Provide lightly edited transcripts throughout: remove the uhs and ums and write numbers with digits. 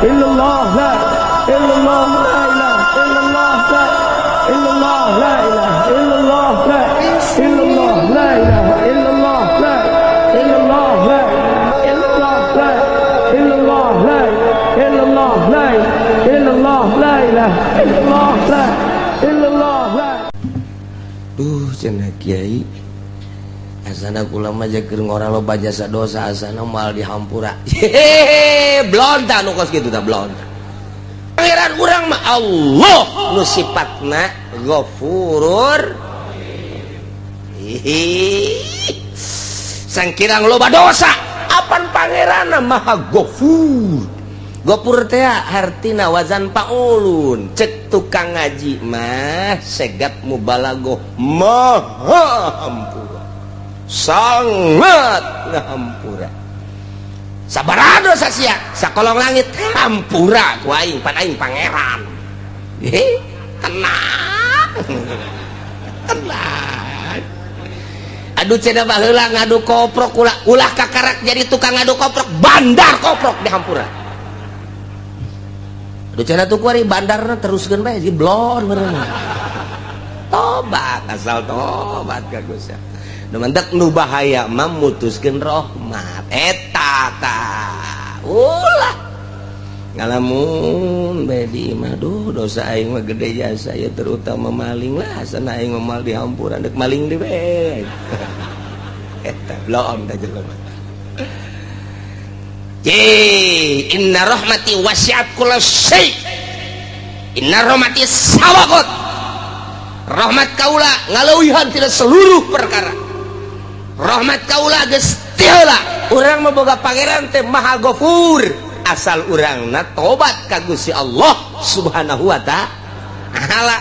illallah la illallah la ilaha illallah la illallah la ilaha illallah la illallah la ilaha illallah la illallah la illallah la illallah la illallah la illallah la ilaha illallah la illallah la. Duh, cenah kiai, asana kula mah keur ngora loba jasa dosa, asana moal dihampura. Hehehe, blonta nu kos kitu tah, blonta. Pangeran urang mah Allah nu sifatna Ghafurur. Hihi. Sangkirang loba dosa, apan pangeranna Maha Ghafur. Ghafur teh hartina wazan paulun. Cek tukang ngaji mah segat mubalagoh, maha hampura, sangat ngahampura. Sabaraha dosa sia sakolong langit, hampura ku aing, pan aing pangeran. Hehe, tenang tenang. Aduh, cenah baheula ngadu koprok, ulah ulah kakarak jadi tukang ngadu koprok, bandar koprok dihampura. Aduh, cenah tuh kuari bandarna teruskeun bae jadi blon meureun. Tobat, asal tobat ka Gusti. Nu mantak nu bahaya mah mutuskeun rahmat eta tah. Ulah ngalamun bae di imah, duh dosa aing mah gede jasa ya, terutama maling lah, asana aing mah moal dihampura, dek maling deui bae. Eta blon tah jelema. Ye, inna rahmati wasi'at kulla syai. Inna rahmati sabaqat. Rahmat kaula ngaleuwihan tina seluruh perkara. Rahmat kaula geus ti heula. Urang mah boga pangeran teh Maha Ghafur. Asal urangna tobat ka Gusti Allah Subhanahu wa Ta'ala.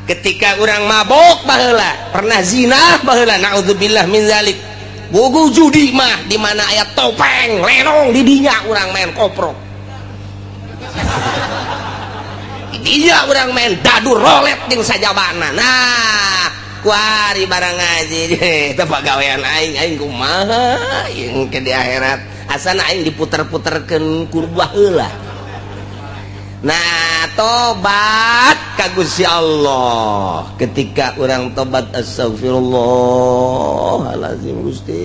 Ketika urang mabok baheula, pernah zina baheula, naudzubillah min zalik. Bogo judi mah di mana aya topeng, lenong di dinya urang main koprok. Di dinya urang main dadu rolet jeung sajabana. Nah, kuari barang ngaji eta pagawean aing, aing kumaha jeung ke di akhirat. Asana aing diputer-puterkeun ku baheula. Nah, tobat ka Gusti Allah. Ketika urang tobat, astagfirullahalazim, Gusti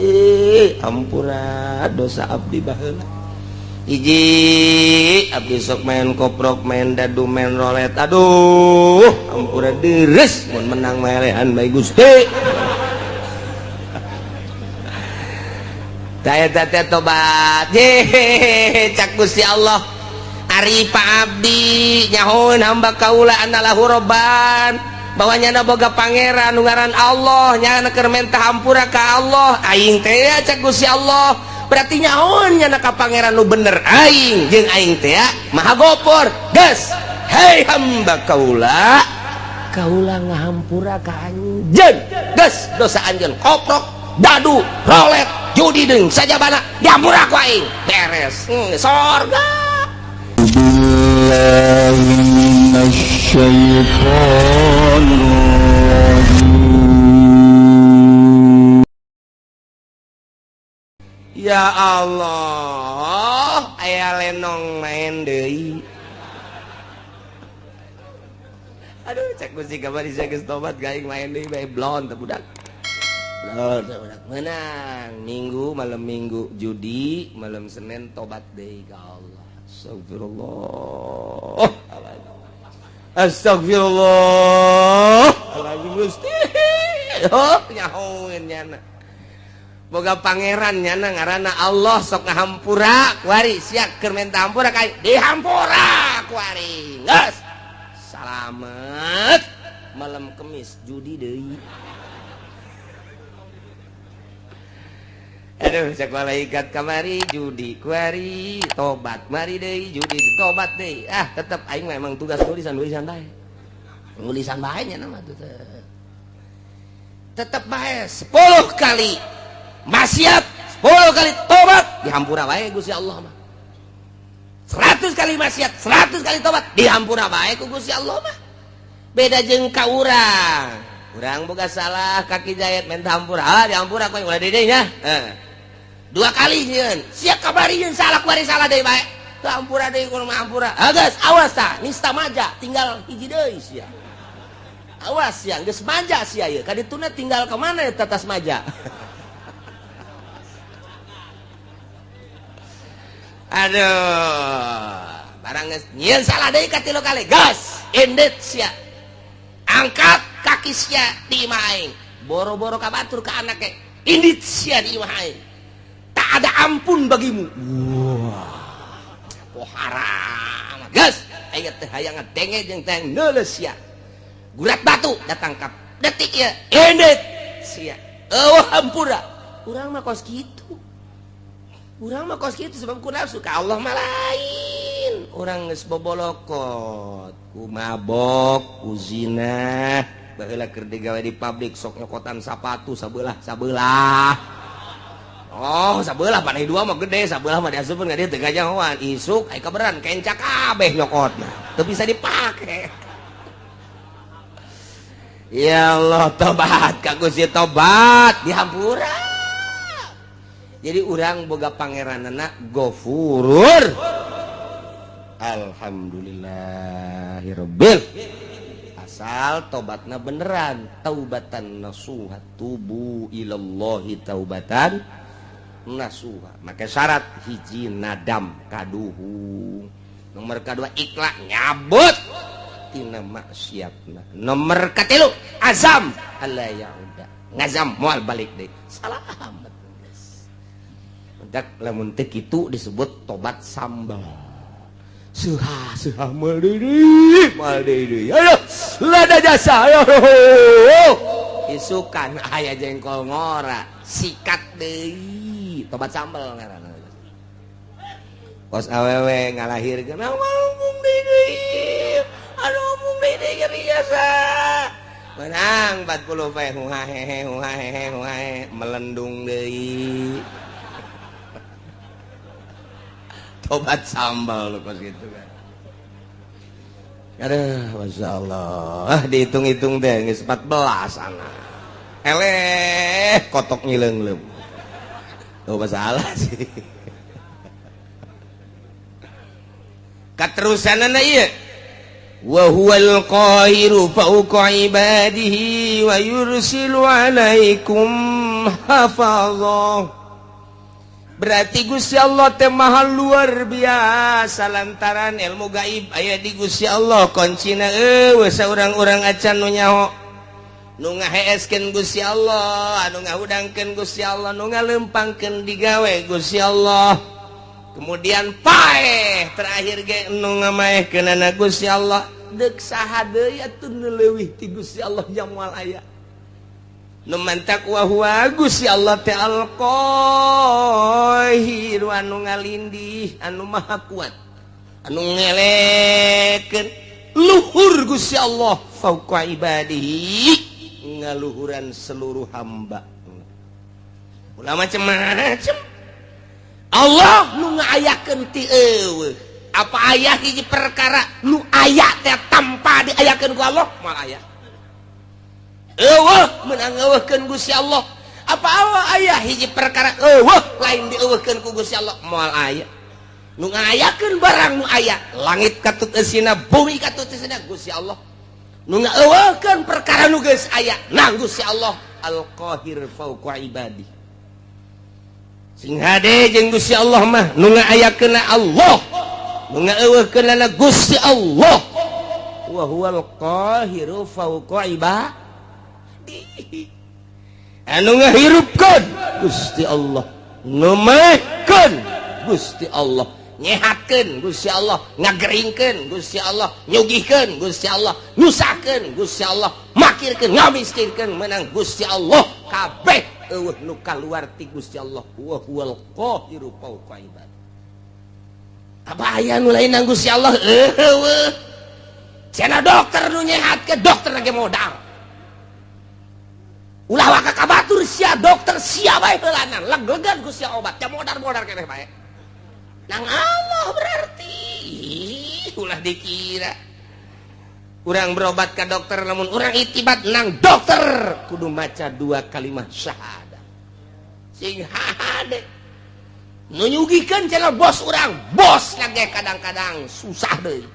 ampura dosa abdi baheula. Hiji abdi sok main koprok, main dadu, main rolet. Aduh, ampura deres mun menang melehan bae Gusti. Tah eta teh tobat. Ye, cak Gusti Allah. Ari Pak Abdi nyahoeun hamba kaula anallahu robban, bahwa nyana boga pangeran nu ngaran Allah, nyana keur menta hampura ka Allah aing teh ya, cak Gusti Allah berarti nyahoeun nyana ka pangeran nu bener aing jeung aing teh ya Maha Gopor. Geus, hei hamba kaula, kaula ngahampura ka anjeun, geus dosa anjeun koprok, dadu, rolet, judi deung sajabana dihampura ku aing, beres. Sorga. بالله من الشيطان الرجيم. Ya Allah, aya lenong main deui. Aduh, cek Gusti kamari saya geus tobat gaing main deui bae, blon teh budak. Blon teh budak. Menang minggu, malam Minggu judi, malam Senin tobat deui ka Allah. Astagfirullah. Astagfirullah. Alazim Gusti. Oh, nyahoeun nyana. Boga pangeran nyana ngaranna Allah sok ngahampura kuari, sia keur menta hampura ka dihampura kuari. Geus. Salamet. Malam Kemis judi deui. Aduh, cek malaikat kamari judi kuari, tobat mari deui, judi tobat deui. Ah, tetep aing mah emang tugas nulisan, nulisan bae. Nulisan bae nya nama tuh. Tetep bae 10 kali maksiat, 10 kali tobat dihampura bae Gusti Allah mah. 100 kali maksiat, 100 kali tobat dihampura bae ku Gusti Allah mah. Beda jeung ka urang. Urang boga salah kaki jayat minta hampura, ah dihampura ku ulah deui nya. Dua kali nyieun, sia kabari nyeun salah kuari salah deui bae. Teu ampura deui kudu mah ampura. Geus awas tah, nista maja tinggal hiji deui sia. Awas sia, geus maja sia ieu. Ka dituna tinggal ka mana eta tas maja? Aduh, barang geus nyieun salah deui ka tilu kali. Gas, ended sia. Angkat kaki sia di imah aing. Boro-boro ka batur ka anak ge. Indit sia di imah aing. Tak ada ampun bagimu. Wah. Poharam. Gas, aing teh hayang ngadenge jeung teh neuleus sia. Gurat batu datangkap. Detik ieu, ended sia. Eueuh hampura. Urang mah kos kitu. Urang mah kos kitu sebab ku nafsu ka Allah mah lain. Urang geus bobolokot, ku mabok, ku zina, baheula keur digawe di pabrik sok nyokotan sapatu sabelah-sabelah. Oh, sabelah panai dua mah gede, sabelah mah diasupkeun ka dieu teu gajahoan. Isuk aya kaberan kenca kabeh nyokotna. Teu bisa dipake. Ya Allah, tobat ka Gusti tobat dihampura. Jadi urang boga pangeranana Gofurur. Alhamdulillahirabbil. Asal tobatna beneran, taubatan nasuha, tubu ilallahi taubatan nasuha. Maka syarat hiji nadam kaduhung. Nomor kedua ikhlas nyabut tina maksiatna. Nomor katilu azam alla yauda. Ngazam moal balik deui. Salamet. Dak lamun teu kitu disebut tobat sambal. Suha suha moal deui. Aduh, lada jasa. Aduh. Isukan aya jengkol ngora, sikat deui. Tobat sambal ngaranna. Kos awewe ngalahirkeun mung deui. Aduh mung deui nyeri jasa. Menang 40 poe huhahehe huhahehe huhahe melendung deui. Tobat sambal lu pas gitu kan. Aduh, Masya Allah. Dihitung-hitung deh, geus 14 anak. Eleh, kotok nyileung-leung. Tuh masalah sih. Katerusanana ieu. Wa huwal qahiru fawqa ibadihi wa yursilu alaikum hafazah. Berarti Gusti Allah teh maha luar biasa lantaran ilmu gaib aya di Gusti Allah kuncina eueuh saurang-urang acan nu nyaho nu ngaheeskeun Gusti Allah anu ngahudangkeun Gusti Allah nu ngalempangkeun digawe Gusti Allah kemudian paeh terakhir ge nu ngamaehkeunana Gusti Allah deuk saha deui atuh nu leuwih ti Gusti Allah nya moal aya. Nu mantak wa huwa Gusti Allah teh al-Qahir anu ngalindih anu maha kuat anu ngelekeun luhur Gusti Allah fauqa ibadihi ngaluhuran seluruh hamba. Ulah macem-macem Allah nu ngaayakeun ti eueuh apa aya hiji perkara nu aya teh tanpa diayakeun ku Allah moal aya. Eueuh meunang eueuhkeun Gusti Allah. Apa Allah aya hiji perkara eueuh lain dieueuhkeun ku Gusti Allah moal aya. Nu ngayakeun barang nu aya langit katut eusina bumi katut eusina Gusti Allah. Nu ngaeueuhkeun perkara nu geus aya nang Gusti Allah Al-Qahir fauqa ibadi. Sing hade jeung Gusti Allah mah nu ngaayakeunna Allah, nu ngaeueuhkeunna Gusti Allah. Wa huwal qahiru fauqa ibadi. Anu ngahirupkeun Gusti Allah, nu maehkeun Gusti Allah, nyehatkeun Gusti Allah, ngageringkeun Gusti Allah, nyugihkeun Gusti Allah, nyusahkeun Gusti Allah, makirkeun, ngamiskinkeun menang Gusti Allah. Kabeh eueuh nu kaluar ti Gusti Allah. Wa huwal qahiru fauqa ibad. Apa aya nu lain nang Gusti Allah? Eueuh. Cenah dokter nu nyehatkeun, dokter ge modal. Ulah waka ka batur sia dokter sia bae heulanan, leg-legan ku sia obat, ja modar-modar keneh bae. Nang Allah berarti ulah dikira. Urang berobat ka dokter lamun urang itibat nang dokter kudu maca dua kalimat syahadat. Sing hade. Nu nyugihkeun cenah bos urang, bos lagi kadang-kadang susah deui.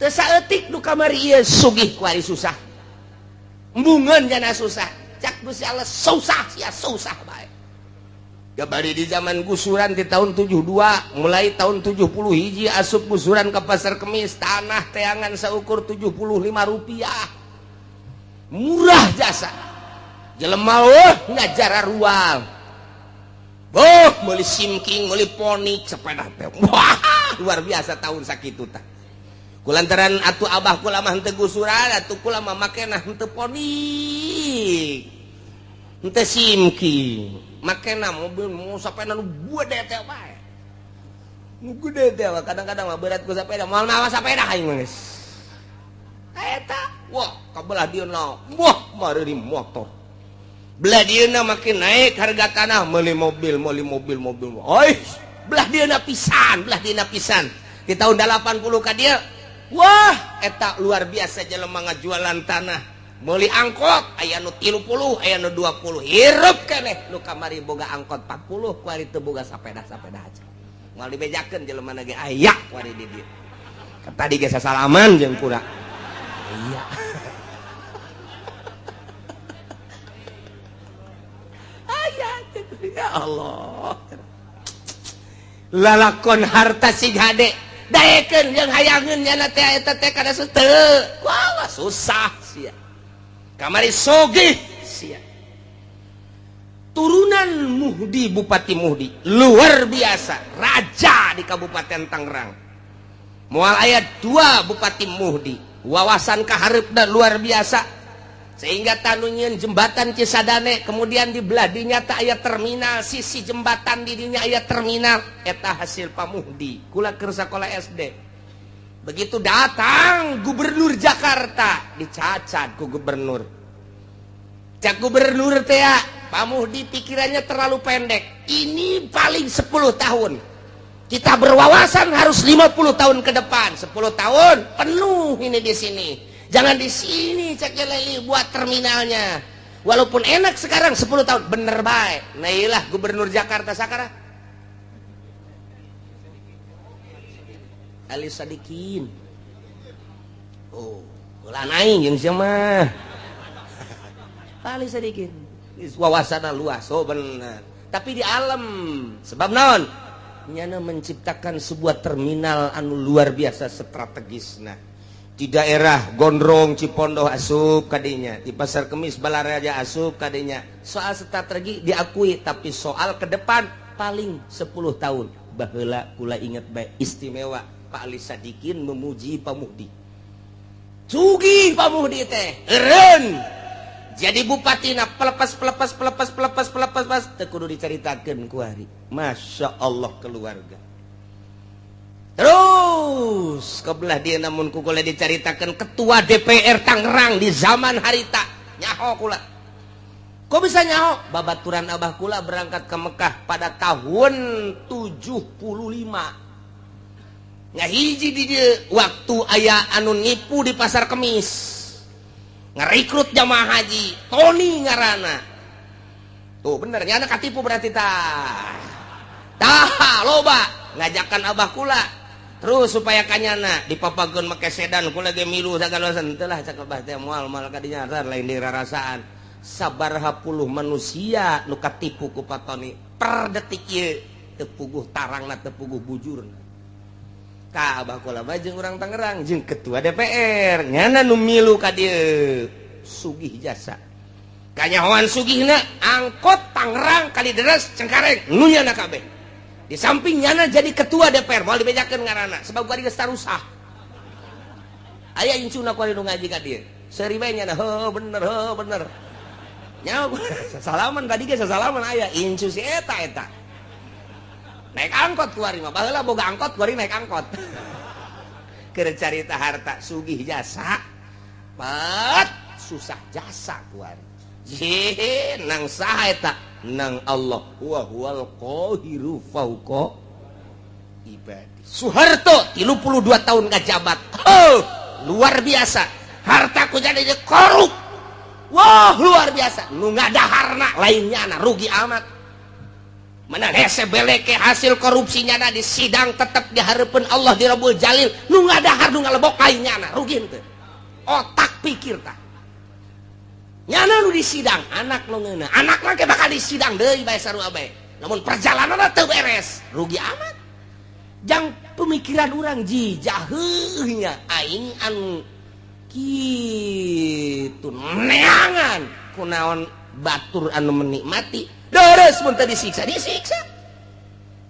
Teu saeutik nu kamari ieu sugih kuari susah. Embungeun jana susah. Cak Gusti Allah susah sia susah bae. Gabari di zaman gusuran di tahun 72, mulai tahun 70 hiji asup gusuran ke Pasar Kemis, tanah teangan seukur 75 rupiah. Murah jasa. Jelema weh ngajar rual. Boh, meuli simking, meuli ponik, sepeda teh. Wah, luar biasa tahun sakitu tah. Kulantaran atuh abah kula mah henteu gusuran, atuh kula mah makena henteu ponik. Henteu simking. Makena mobil mau sepeda nu gede teh bae. Nu gede teh kadang-kadang mah berat ku sepeda, moal mawa sepeda aing mah geus. Eta, wah, kabelah dieuna. Wah, mari motor. Belah dieuna makin naik harga tanah, meuli mobil, meuli mobil, mobil. Oi, belah dieuna pisan, belah dieuna pisan. Di tahun 80 ka dieu, wah, eta luar biasa jelema ngajualan tanah. Meuli angkot aya nu 30, aya nu 20. Hirup keneh nu kamari boga angkot 40, kuari teu boga sapeda-sapeda aja. Moal dibejakeun jelema ge aya kuari di dieu. Tadi ge sasalaman jeung kura. Iya. Aya ya Allah. Lalakon harta sing hade daekeun jeung hayangeun nyana teh eta teh kana teu. Wah, susah sia. Kamari sogih sia. Turunan Muhdi, Bupati Muhdi luar biasa, raja di Kabupaten Tangerang. Moal aya 2 Bupati Muhdi, wawasan kahareupna luar biasa sehingga tanu nyieun jembatan Cisadane, kemudian di belah dinya teh aya terminal, sisi jembatan di dinya aya terminal, eta hasil Pak Muhdi. Kula keur sakola SD. Begitu datang gubernur Jakarta, dicacat ku gubernur. Cak gubernur teh, Pak Muhdi pikirannya terlalu pendek. Ini paling 10 tahun. Kita berwawasan harus 50 tahun ke depan. 10 tahun penuh ini di sini. Jangan di sini cak Leli buat terminalnya. Walaupun enak sekarang 10 tahun, bener baik. Nah iyalah gubernur Jakarta sekarang. Ali Sadikin. Oh, ulah aing jeung sia mah. Ali Sadikin. Wawasanna luas, oh bener. Tapi di alam sebab naon? Nyana menciptakan sebuah terminal anu luar biasa strategisna. Di daerah Gondrong Cipondoh asup kadinya, di Pasar Kemis Balaraja asup kadinya. Soal strategi diakui, tapi soal ke depan paling 10 tahun. Baheula kula inget bae istimewa Pak Ali Sadikin memuji Pak Muhdi. Sugih Pak Muhdi teh, eureun. Jadi bupatina pelepas pelepas pelepas pelepas pelepas pas teu kudu dicaritakeun ku hari. Masya Allah keluarga. Terus kebelah dia namun ku kula dicaritakeun ketua DPR Tangerang di zaman harita nyaho kula. Kok bisa nyaho? Babaturan abah kula berangkat ke Mekah pada tahun 75. Ngahiji di dieu waktu aya anu nipu di Pasar Kemis. Ngerekrut jamaah haji, Tony ngaranna. Tuh bener nyana katipu berarti tah. Tah loba ngajakan abah kula. Terus supaya kanyana dipapageun make sedan kula ge milu sagalosan teu lah cak abah teh moal moal ka dinya lain dirarasaan. Sabaraha puluh manusia nu katipu ku Pak Tony per detik ieu teu puguh tarangna teu puguh bujurna. Ka abah kula mah jeung urang Tangerang jeung ketua DPR nyana nu milu ka dieu sugih jasa. Kanyahoan sugihna angkot Tangerang Kalideres Cengkareng nu nyana kabeh. Di samping nyana jadi ketua DPR moal dibejakeun ngaranna sebab kuari geus tarusah. Aya incuna kuari nu ngaji ka dieu. Seuri bae nyana heuh bener heuh bener. Nyaho sasalaman tadi ge sasalaman aya incu si eta eta. Naik angkot kuari mah baheula boga angkot kuari naik angkot. Keur carita harta sugih jasa. Pat susah jasa kuari. Jih, nang saha eta? Nang Allah wa huwal qahiru fauqa ibadi. Soeharto 32 tahun ngajabat. Oh, luar biasa. Hartaku jadi korup. Wah, luar biasa. Nu ngadaharna lainnya na rugi amat. Menang hese beleke hasil korupsinya na di sidang tetep di hareupeun Allah di Rabbul Jalil nu ngadahar nu ngalebok aing nyana rugi henteu. Otak pikir tah. Nyana nu di sidang anak nu ngeunah, anak mah ke bakal di sidang deui bae sarua bae. Namun perjalananna teu beres, rugi amat. Jang pemikiran urang jijah heuh nya aing anu kitu neangan kunaon batur anu menikmati deres mun teu disiksa disiksa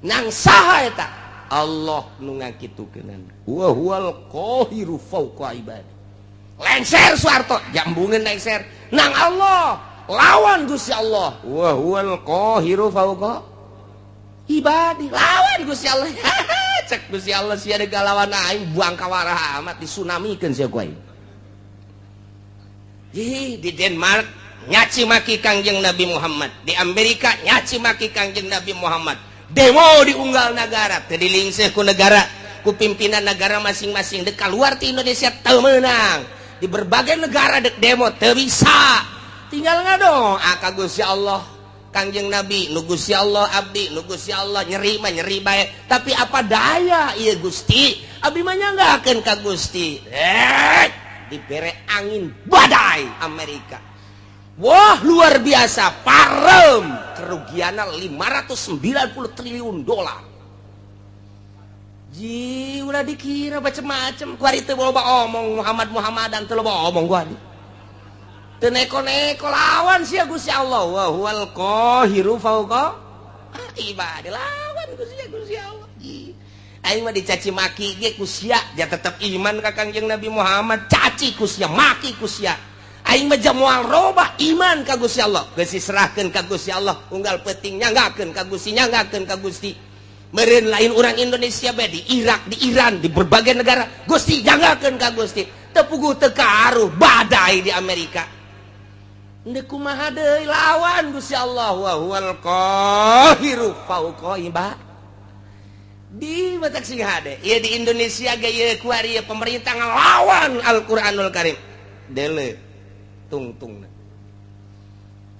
nang saha eta Allah nu ngakitukeunana wa huwal qahiru fawqa ibadi lengser Soeharto jambungeun lengser nang Allah lawan Gusti Allah wa huwal qahiru fawqa ibadi lawan Gusti Allah. Cek Gusti Allah sia deuk lawan aing buang kawarah amat disunamikeun sia ku aing. Di Denmark nyaci maki Kangjeng Nabi Muhammad, di Amerika nyaci maki Kangjeng Nabi Muhammad, demo di unggal negara teu dilingseh ku negara ku pimpinan negara masing-masing, dek keluar ti Indonesia teu meunang, di berbagai negara dek demo teu bisa, tinggal ngadoa ka Gusti Allah Kangjeng Nabi nu Gusti Allah abdi nu Gusti Allah nyeri mah nyeri bae, tapi apa daya ieu Gusti abdi mah nyanggakeun ka Gusti, dibere angin badai Amerika. Wah luar biasa parem kerugiannya 590 triliun dolar. Ji ulah dikira macem-macem kuari teu loba omong Muhammad Muhammadan teu loba omong kuari. Teu neko-neko lawan sia Gusti Allah wa huwal qahiru fawqa ibadi lawan Gusti Allah. Ji aing mah dicaci maki ge ku sia dia tetep iman ka Kangjeng Nabi Muhammad, caci ku sia maki ku sia. Aing mah moal robah iman ka Gusti Allah, geus diserahkeun ka Gusti Allah, unggal peuting nyanggakeun ka Gusti, nyanggakeun ka Gusti. Meureun lain urang Indonesia bae di Irak, di Iran, di berbagai negara, Gusti nyanggakeun ka Gusti. Teu puguh teu karuh badai di Amerika. Ndek kumaha deui lawan Gusti Allah wa huwal qahiru fauqa ibad. Di batak sing hade, ieu di Indonesia ge ieu kuari pemerintah ngalawan Al-Qur'anul Karim. Dele tungtung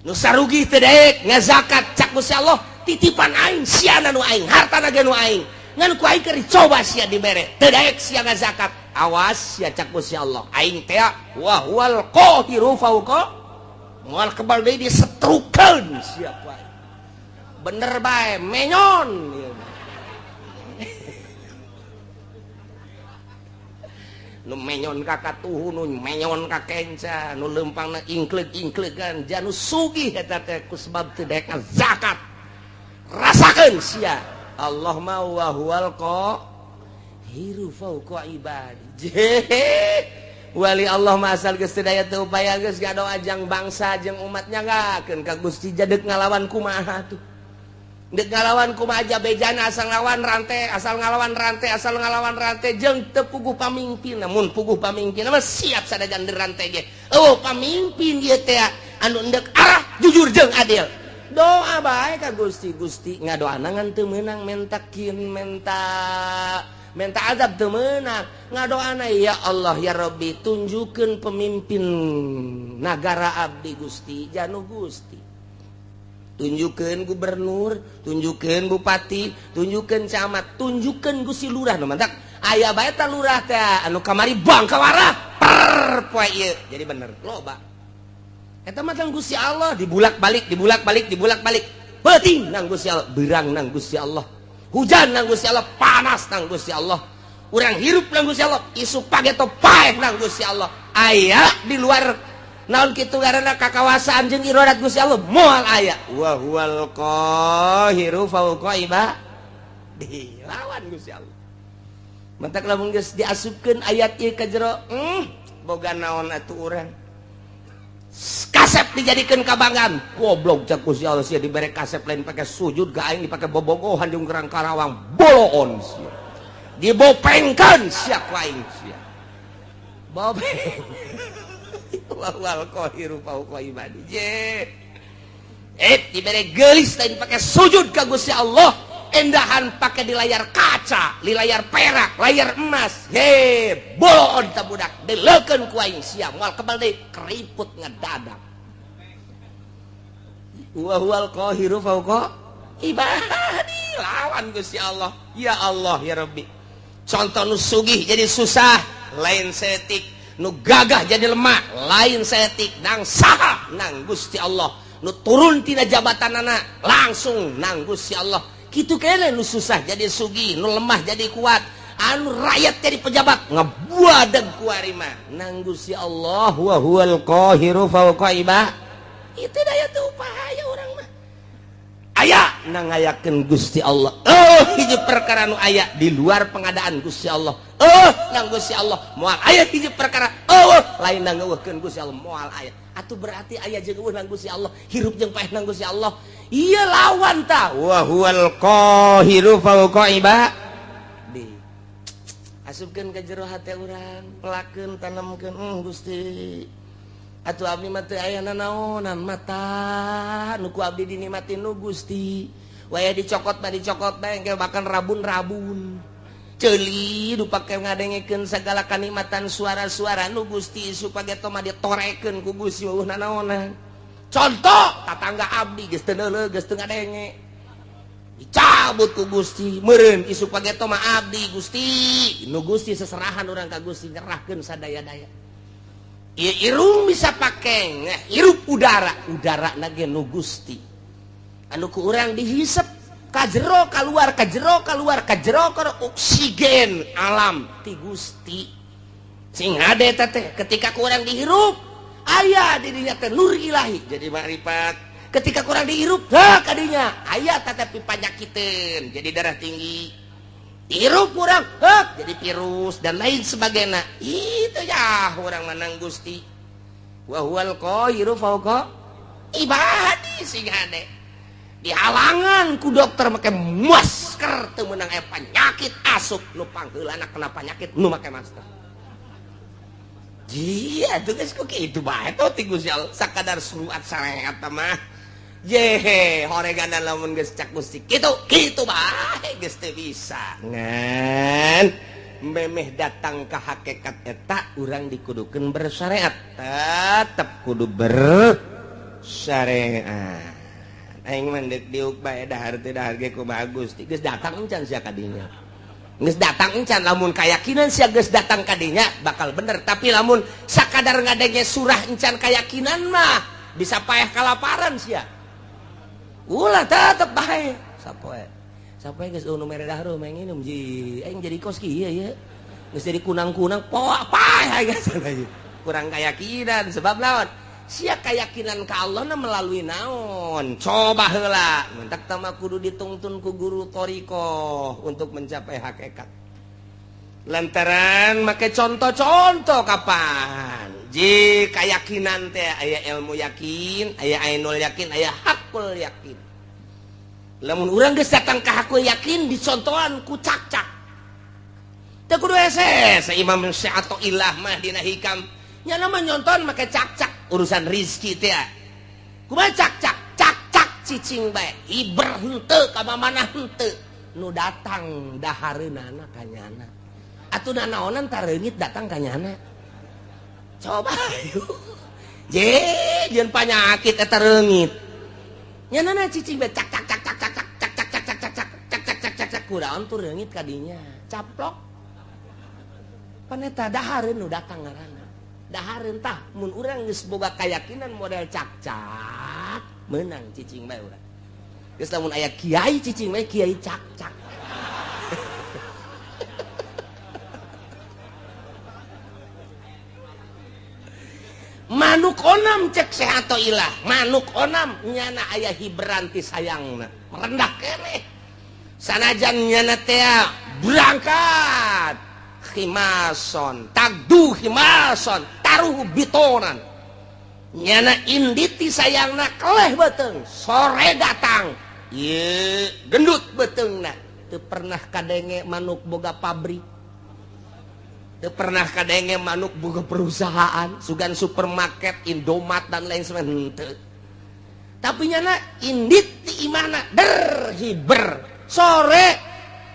nu sarugi teu daek ngazakat cak Gusti Allah titipan aing siana nu aing hartana ge nu aing ngan ku aing keur dicoba sia dibere teu daek sia ngazakat awas sia cak Gusti Allah aing teh wa huwal qahiru fauqa moal kebal deui disetrukeun sia ku aing bener bae menyon nu menyon ka katuhu nu menyon ka kenca nu leumpangna ingkleug-ingkleugan janu sugih eta teh ku sebab teu daek zakat rasakeun sia Allah ma wa huwal qahiru fauqa ibadi. Wali Allah mah asal geus teu daya teu upaya geus ngadoa jang bangsa jeung umat nyanggakeun ka Gusti jadek ngalawan kumaha tuh dek ngalawan kumaha aja bejana asal ngalawan rantai asal ngalawan rantai asal ngalawan rantai jeung teu puguh pamimpin namun puguh pamimpin mah siap sadajan rantai ge eueuh pamimpin ieu teh anu endek arah jujur jeung adil doa bae ka Gusti Gusti ngadoana ngan teu meunang menta kin menta menta azab teu meunang ngadoana ya Allah ya Rabbi tunjukkeun pemimpin nagara abdi Gusti janu Gusti tunjukkeun gubernur, tunjukkeun bupati, tunjukkeun camat, tunjukkeun Gusti lurah nu mantak aya bae ta lurah teh anu kamari bangkawarah per poe ieu jadi bener loba eta mah tang Gusti Allah dibulak-balik dibulak-balik dibulak-balik peuting nang Gusti Allah beurang nang Gusti Allah hujan nang Gusti Allah panas nang Gusti Allah urang hirup nang Gusti Allah isuk pageto paeh nang Gusti Allah aya di luar naon kitu karena kakawasaan jeung iradat Gusti Allah moal aya wa huwal qahiru fauqa ibadi lawan Gusti Allah mantak lamun geus diasupkeun ayat ieu ka jero boga naon atuh urang kasep dijadikeun kabanggaan goblok cak Gusti Allah sia dibere kasep lain pake sujud ga aing dipake bobogohan jeung gerang Karawang boloon sia dibopengkeun sia ku aing sia bopeng wal qahiru fauqa ibadi je dibere geulis lain pake sujud ka Gusti Allah endahan pake di layar kaca di layar perak layar emas he boloon ta budak deleukeun ku aing sia moal kebal deui keriput ngedadak wa huwal qahiru fauqa Ibadi lawan Gusti Allah. Ya Allah ya Rabbi. Contoh nu sugih jadi susah, lain setik. Nu gagah jadi lemah, lain setik. Nang saha nang Gusti Allah. Nu turun tina jabatanana langsung nang Gusti Allah. Kitu kene nu susah jadi sugih, nu lemah jadi kuat, anu rakyat jadi pejabat ngebuadeg ku ari mah nang Gusti Allah. Wa huwal qahiru fawqa ibad. Itu daya teu upaya urang mah. Aya nang ngayakeun Gusti Allah. Oh, hiji perkara nu aya di luar pengadaan Gusti Allah. Oh, nang Gusti Allah moal aya hiji perkara. Oh, lain nang ngeuweuhkeun Gusti Allah moal aya. Atuh berarti aya jeung euweuh nang Gusti Allah, hirup jeung paeh nang Gusti Allah. Ieu lawan ta. Wa huwal qahiru fawqa ibadi. Asupkeun ka jero hate urang, pelakeun tanemkeun Gusti. Atuh abdi mah teu aya nanaonan mata nu ku abdi dinikmati nu Gusti. Waya dicokot mah dicokot bae engke bahkan rabun-rabun. Ceuli nu pake ngadengekeun sagala kanikmatan suara-suara nu Gusti supaya mah ditorekeun ku Gusti eueuh nanaonan. Contoh tatangga abdi geus teu neuleuh geus teu ngadenge. Dicabut ku Gusti meureun isuk pageto mah abdi Gusti. Nu Gusti seserahan urang ka Gusti nyerahkeun sadaya-daya. Irung bisa pake hirup udara, udara nage nu Gusti. Anu ku urang dihisep ka jero kaluar, ka jero kaluar, ka jero kaluar, oksigen alam ti Gusti. Sing hade teh ketika ku urang dihirup aya di dinya teh nur ilahi jadi makrifat. Ketika ku urang dihirup heh kadinya aya tetapi panyakiteun jadi darah tinggi. Hirup kurang hek jadi virus dan lain sebagainya. Itu ya orang menang Gusti. Wa huwal qahiru fawqa ibadi. Sing hade dihalangan ku dokter make masker teu meunang aya penyakit asup nu pangheulana kena penyakit nu make masker. Jia tuh geus ku kitu bae teh ti Gusti Allah sakadar surat sareat mah. Yehe, horegan lamun geus cak Gusti kitu, kitu bae geus teu bisa. Ngan memeh datang ka hakikat eta urang dikudukeun bersyariat. Tetep kudu bersyariat. Aing mah deuk diuk bae dahar teu dahar ge kumaha Gusti. Geus datang encan sia ka dinya. Geus datang encan lamun kayakinan sia geus datang ka dinya bakal bener, tapi lamun sakadar ngadenge surah encan kayakinan mah bisa paeh kalaparan sia. Ulah tetep bae sapoe. Sapoe geus nu mere dahar mah nginum ji. Aing jadi kos kieu ye. Geus jadi kunang-kunang poa paeh geus. Kurang keyakinan sebab naon? Sia keyakinan ka Allah na melalui naon? Coba heula. Mentak tama kudu ditungtun ku guru thariqah untuk mencapai hakikat. Lantaran make contoh-contoh kapan? Ji keyakinan teh aya ilmu yakin, aya ainul yakin, aya hakul yakin. Lamun urang geus datang ka hakul yakin dicontohan ku cak-cak. Teu kudu hese, Imam Syathoillah mah dina hikam. Nya mah nyonton make cak-cak urusan rizki teh. Kumaha cak-cak? Cak-cak cicing bae. Hiber henteu ka mana henteu. Nu datang dahareunana ka nyana. Atuh nanaonan tareungit datang ka nyana. Coba je jeung panyakit eta reungit. Nyanana cicing bae cak cak cak cak cak cak cak cak cak cak cak cak cak cak cak cak kuraon tuh reungit ka dinya. Caplok. Pan eta dahareun nu datang ngaranna. Dahareun tah mun urang geus boga kayakinan model cak-cak meunang cicing bae urang. Geus lamun aya kiai cicing bae kiai cak-cak. Manuk onam cek Syathoillah, manuk onam nyana aya hiberanti sayangna merendah keneh. Sanajan nyana teh berangkat khimason, tagdu khimason, taruh bitonan. Nyana inditi sayangna keleh beuteung, sore datang. Ieu gendut beuteungna, teu pernah kadenge manuk boga pabrik. Teu pernah kadenge manuk boga perusahaan, sugan supermarket, Indomaret dan lain sebagainya. Henteu. Tapi nyana indit ti imahna der hiber. Sore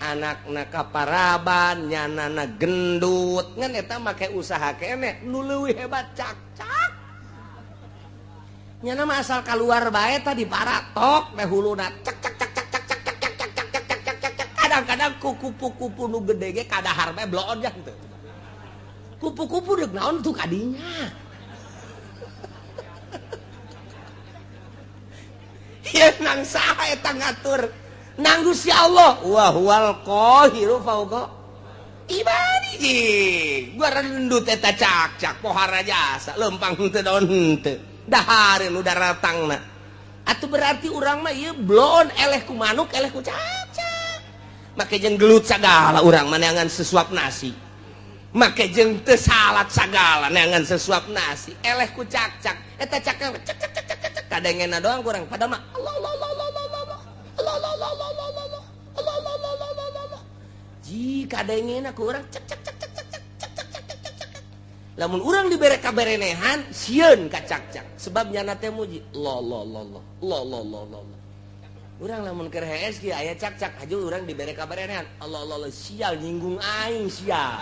anakna kaparaban, nyanana gendut. Ngan eta make usaha keneh nu leuwih hebat cak-cak. Nyana mah asal kaluar bae tadi paratok teh huluna cak cak cak cak cak Ku kupu-kupu nu gede ge kadahar bae bloon jang teu. Kupu-kupu deuk naon tuh kadinya. Ya nang saha eta ngatur? Nang Gusti Allah. Wa huwal qahiru fauqa ibadihi. Gua rendut eta cak-cak pohara jasa lempang henteu daun henteu. Dahareun nu daratangna. Atuh berarti urang mah ieu bloon eleh ku manuk eleh ku cak-cak. Make jeung gelut sagala urang mah neangan sesuap nasi. Make jeung teu salat sagala neangan sesuap nasi. Eleh ku cak-cak. Eta cak-cak cak cak cak cak cak kadengena doang kurang padahal mah Allah Allah Allah Allah Allah Allah Allah Allah Allah Allah Allah Allah Allah Allah Allah. Ji kadengena ku urang cak cak cak cak cak cak cak cak cak cak. Lamun urang dibere kaberenehan sieun ka cak-cak sebab nyana teh muji Allah Allah Allah Allah Allah Allah Allah. Urang lamun keur hees kieu aya cak-cak haju urang dibere kaberenehan Allah Allah Allah sial nyinggung aing sia.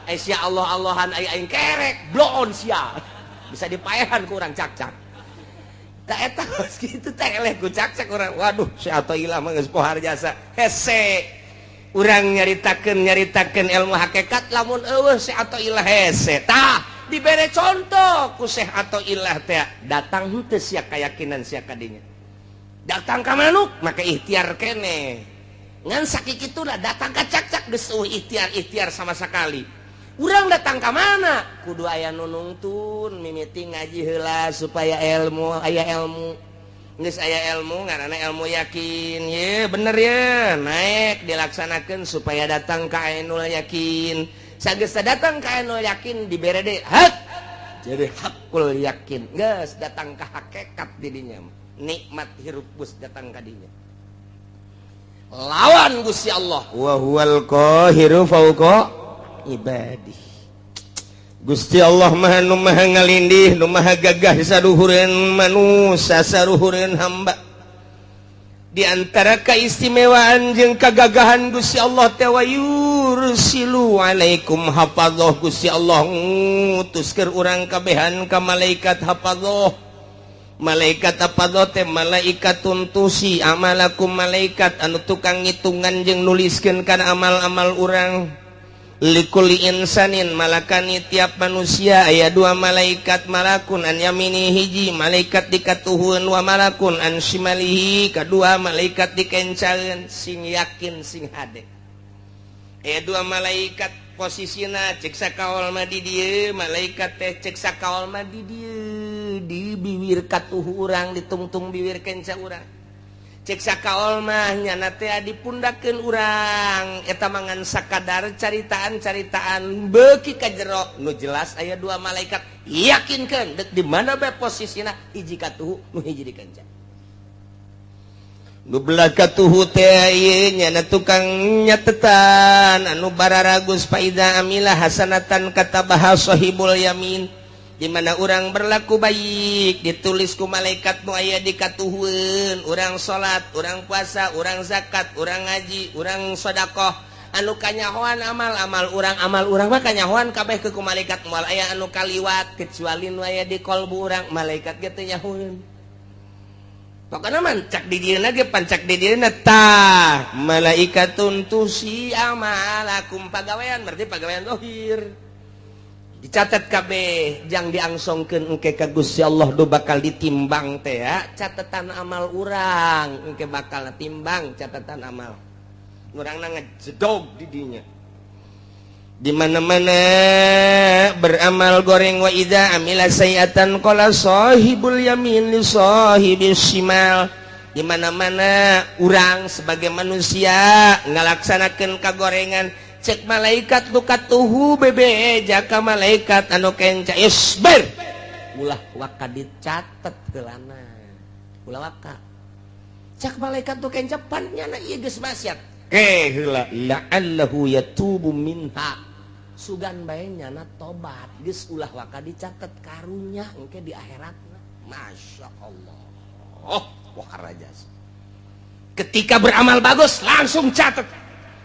Eh sia Allah Allahan aing kerek bloon sia. Bisa dipaehan ku urang cak-cak. Tak eta geus kitu teh eleh ku cak-cak urang. Waduh si Athoillah mah geus pohar jasa. Hese. Urang nyaritakeun ilmu hakikat lamun eueuh si Athoillah hese. Tah dibere contoh ku Syekh Athoillah teh datang henteu sia kayakinan sia kadinya. Datang ka manuk maka ikhtiar keneh. Ngan sakikituna datang ka cak-cak geus eueuh ikhtiar-ikhtiar sama sekali. Urang datang ka mana? Kudu aya nu nungtun mimiti ngaji heula supaya ilmu aya ilmu. Geus aya ilmu ngaranna ilmu yakin. Ye bener ye naik dilaksanakeun supaya datang ka ainul yakin. Sageus datang ka ainul yakin dibere deui hak. Jadi hakul yakin. Geus datang ka hakikat didinya. Nikmat hirup geus datang ka dinya. Lawan Gusti Allah. Wa huwal qahiru fauqa ibadi. Gusti Allah maha nu maha ngalindih nu maha gagah saluhureun manusia saluhureun hamba. Di antara keistimewaan jeung kagagahan Gusti Allah teh wa yursilu alaikum hafadzah. Gusti Allah ngutus keur urang kabehan ka malaikat hafadzah. Malaikat hafadzah teh malaikat tuntusi amalakum, malaikat anu tukang ngitungan jeung nuliskeun kana amal-amal urang. Likuli insanin malakani tiap manusia aya dua malaikat, malakun an yamini hiji malaikat dikatuhun wa malakun an shimalihi kadua malaikat dikencaeun. Sing yakin sing hade aya dua malaikat posisina cek sakaol mah di dieu malaikat teh cek sakaol mah di dieu di biwir katuhu urang ditungtung biwir kenca urang. Cek sakaol mah nyana teh dipundakeun urang eta mangan sakadar caritaan-caritaan beuki ka jero nu jelas aya dua malaikat yakinkeun deuk di mana bae posisina hiji katuhu nu hiji dikenca. Nu belah katuhu teh ieu nyana tukang nyatetan anu bararagus faida amila hasanatan katabaha sahibul yamin. Di mana urang berlaku baik ditulis ku malaikat nu aya di katuhueun, urang salat, urang puasa, urang zakat, urang ngaji, urang sedekah anu kanyahoan amal-amal urang, amal urang mah kanyahoan kabeh ke ku malaikat moal aya anu kaliwat kecuali nu aya di kolbu urang malaikat ge teu nyahoeun. Pokona mah cak di dieuna ge pancak di dieuna tah malaikatun tusi amalakum pagawean berarti pagawean zahir dicatat kabeh jang diangsongkeun engke ka Gusti Allah do bakal ditimbang teh ya catatan amal urang engke bakal timbang catatan amal urangna ngejedog di dinya. Di mana-mana beramal goreng wa idza amila sayiatan qala sahibul yamin li sahibis shimal. Di mana-mana urang sebagai manusia ngalaksanakeun kagorengan cek malaikat nu katuhu bebe jaka malaikat anu kenca isbir ulah waka dicatet heulana ulah waka cek malaikat nu kenca pan nyana ieu geus maksiat ke heula la'allahu yatubu minha sugan bae nyana tobat geus ulah waka dicatet karunya engke di akhiratna. Masya Allah, wah rajas. Ketika beramal bagus langsung catet.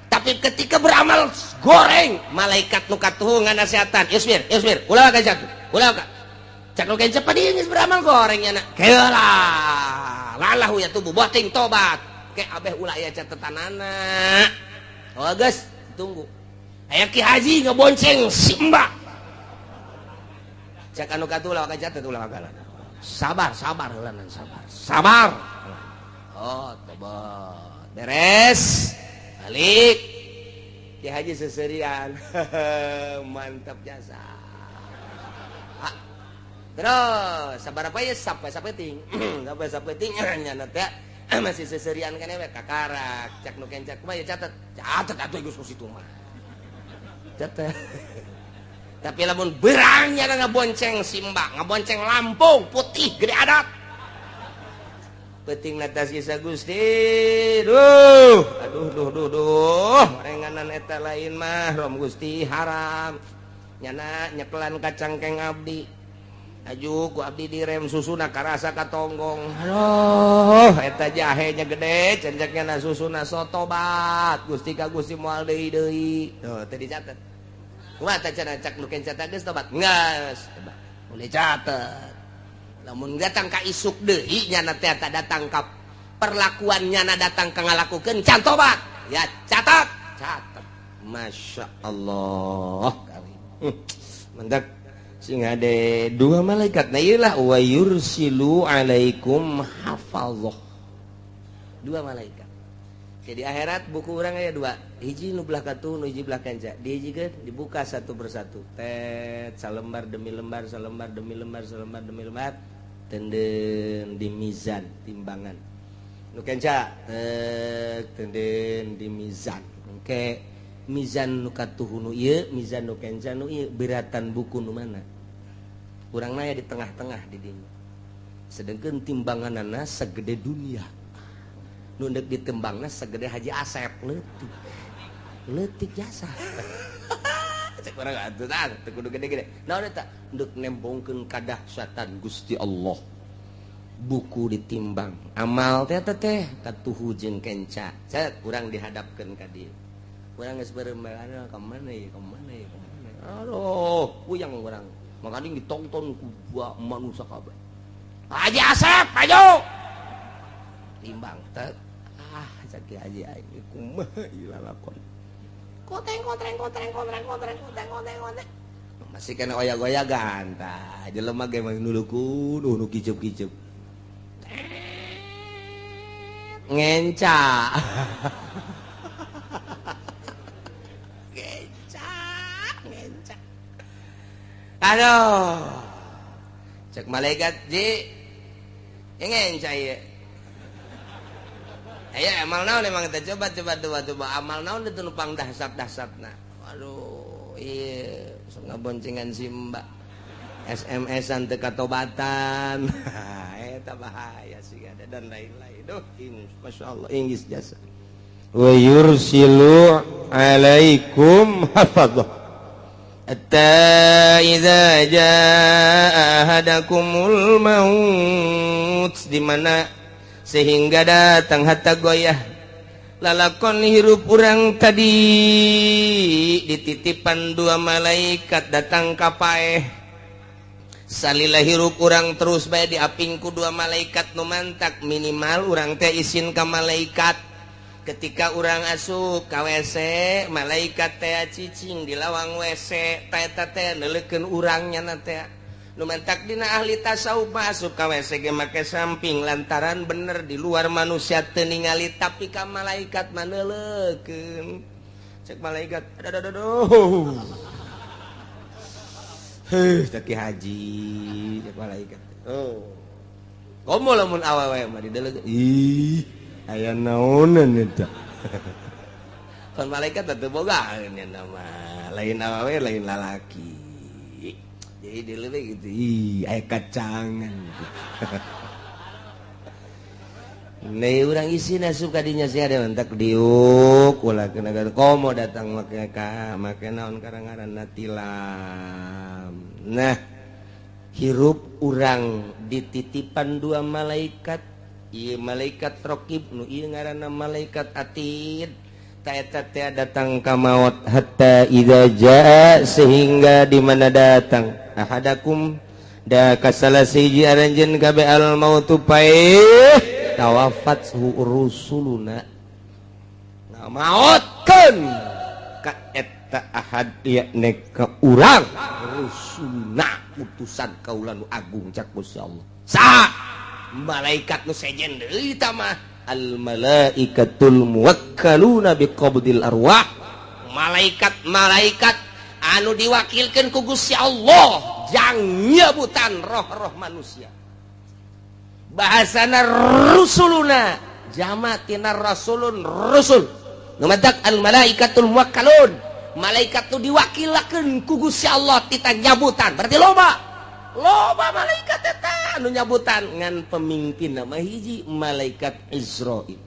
Tapi ketika beramal goreng malaikat nu katuhu nganasehatan isbir isbir ulah ka jatuh ulah ka cak nu kenca padi geus beramal goreng nya keula lalahu ya tubuh boting tobat ke abeh ulah aya catetanana. Oh geus, tunggu. Aya Ki Haji ngebonceng si Mbak. Cek anu katulah ka catet ulah kagala. Sabar, sabar heula, sabar. Sabar. Oh, tobat. Beres. Balik. Ki Haji seserian. Mantap jasa. Ah. Terus sabar apa ya sampai sapeting. Sampai sapeting nyana teh masih seserian kan we kakarak. Cek nu kencak kumaha ya catet. Catet atuh geus ku situ mah. Catet. Tapi lamun berangnya ngabonceng si Mbak, ngabonceng Lampung putih gede adat. Penting atas kisah Gusti. Duh, aduh duh duh duh. Renganan eta lain mah rom Gusti haram. Nyana nyekelan kacangkeng abdi. Aju ku abdi direm susuna karasa katonggong. Aduh, eta jahenya gede, cenceknya na susuna sotobat. Gusti ka Gusti moal deui deui. Tuh, teu dicatet. Kumaha teh cenah cak nu kenca geus tobat? Geus. Boleh catet. Lamun datang ka isuk deui nyana teh datang ka perlakuan nyana datang ka ngalakukeun can tobat. Ya catat, catat. Masya Allah. Mendak sing ade dua malaikat. Nah iyalah wa yursilu alaikum hafazah. Dua malaikat. Jadi akhirat buku orang aya dua. Hiji nu belah katuh, nu hiji belah kanca. Dihijikeun dibuka satu persatu. Tet salembar demi lembar, salembar demi lembar, salembar demi lembar. Tenden di mizan timbangan. Nu kenca tek tenden di mizan. Engke mizan nu katuh nu ieu, mizan nu kenca nu ieu, beratan buku nu mana? Urang naya di tengah-tengah di dinya. Sedengkeun timbanganana segede dunia. Nu deuk ditembangna segede Haji Asep leutik. Leutik jasa. Cek urang atuh tah teu kudu gede-gede. Naon eta? Deuk nembongkeun kadahsyatan Gusti Allah. Buku ditimbang. Amal teh teh katuhu jeung kenca. Cek urang dihadapkeun ka dieu. Urang geus beureum ka mana ieu, ka mana ieu, ka mana. Aduh, puyang urang. Makanya ditonton ku manusia kabeh. Haji Asep, ayo. Timbang teh. Ah, cek Haji aing kumaha ieu lalakon. Koteng kotreng kotreng kotreng kotreng kotreng kotreng kotreng. Masih kena oyak-oyagan tah. Jelema ge mah nulukun nu kicup-kicup. Ngenca. Ngenca, ngenca. Aduh. Cek malaikat ji. Ngenca ieu. Ayo amal naon emang kita coba coba coba coba amal naon itu nupang dahsat-dahsatna. Aduh, iya, sok ngaboncengan si Mbak. SMS-an teu katobatan. Eta bahaya sih ada dan lain-lain. Duh, masyaallah inggris jasa. Wa yursilu alaikum hafadzah. Hatta idza jaa ahadakumul maut, di mana sehingga datang hatta goyah lalakon hirup urang tadi dititipan dua malaikat datang ka paeh. Salila hirup urang terus bae diapingku dua malaikat nu mantak minimal urang teh isin ka malaikat. Ketika urang asup ka WC, malaikat teh cicing di lawang WC, teh teh neuleukeun urang nyana teh. Nu mantak dina ahli tasawuf masuk ka WC ge make samping lantaran bener di luar manusia teu ningali tapi ka malaikat mah neuleukeun. Cek malaikat, aduh aduh. Heuh, teh Ki Haji, cek malaikat. Oh. Komo lamun awewe mah dideleukeun. Ih, aya naonan eta. Kan malaikat teh boga nya nama. Lain awewe lain lalaki. Jadi dileukeun gitu. Ih, aya kacangan. Nih urang isi asup ka dinya sia ada mentak diuk ulah kena komo datang make ka make naon karang-ngaranna tilam. Nah, hirup urang dititipan dua malaikat, ieu malaikat raqib nu ieu ngaranna malaikat atid. Ta eta teh datang ka maot hatta idza jaa sehingga di mana datang ahadakum da kasala siji aranjeun kabe al mautu paeh tawafat rusuluna. Ngamaotkeun ka eta ahad yakni ka urang rusulna, utusan kaula nu agung, cak Gusti Allah. Saha malaikat nu sejen deui tah mah? Al malaikatul muwakkaluna biqabdil arwah, malaikat-malaikat anu diwakilkan ku Gusti Allah jang nyebutan roh-roh manusia. Bahasana rusuluna, jama tina rasulun, rusul. Nu matak al malaikatul muwakkalun, malaikat nu diwakilakeun ku Gusti Allah tita nyabutan. Berarti loba loba malaikat eta anu nyabutan, ngan pemimpin nama hiji, malaikat Izrail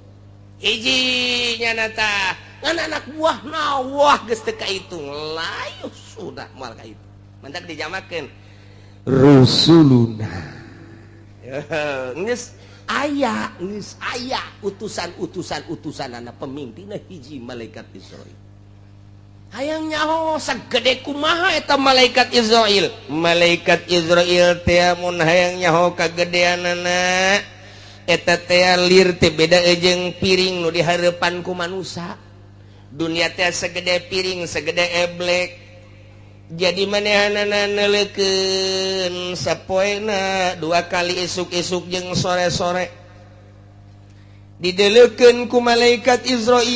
hiji nyana tah. Ngan anak buah nawah geus teu kahitung, layu sudah moal kahitung. Mantak dijamakeun rusuluna. Geus aya, geus aya utusan-utusan, utusan anak pemimpinna hiji, malaikat Izrail. Hayang nyaho sagede kumaha eta malaikat Izrail? Malaikat Izrail teh mun hayang nyaho kagedeanana eta teh, lir teh beda jeung piring nu dihareupan ku manusia. Dunia teh segede piring, segede eblek. Jadi manehanana neuleukeun sapoena dua kali, isuk-isuk jeung sore-sore, dideleukeun ku malaikat Izrail,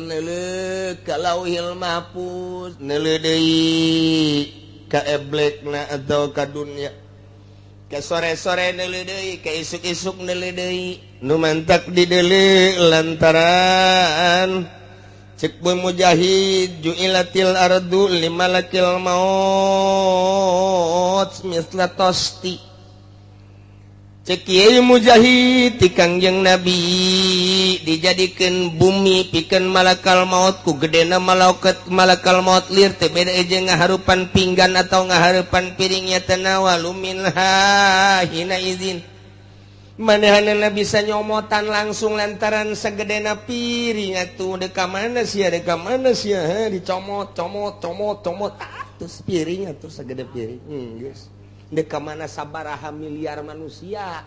neuleuh ka Lauhil Mahfuz, neuleuh deui ka eblekna atau ka dunia, ke sore-sore neuleuh deui, ke isuk-isuk neuleuh deui. Nu mantak dideuleu lantaran cek Bu Mujahid, ju'ilatil ardu limalakil maut misla tosti. Cek Kiai Mujahid ti Kangjeng Nabi, dijadikan bumi pikeun malakal maut. Ku gedena malaikat malakal maut, lir teh beda jeung ngaharupan pinggan atau ngaharupan piringnya. Tanawalu minha hina izin, manehanana bisa nyomotan langsung lantaran segedena piring atuh. Deka mana sia, deka mana sia, he, dicomot, comot, comot, comot atus piring atuh segede piring. Geus deka mana sabaraha miliar manusia,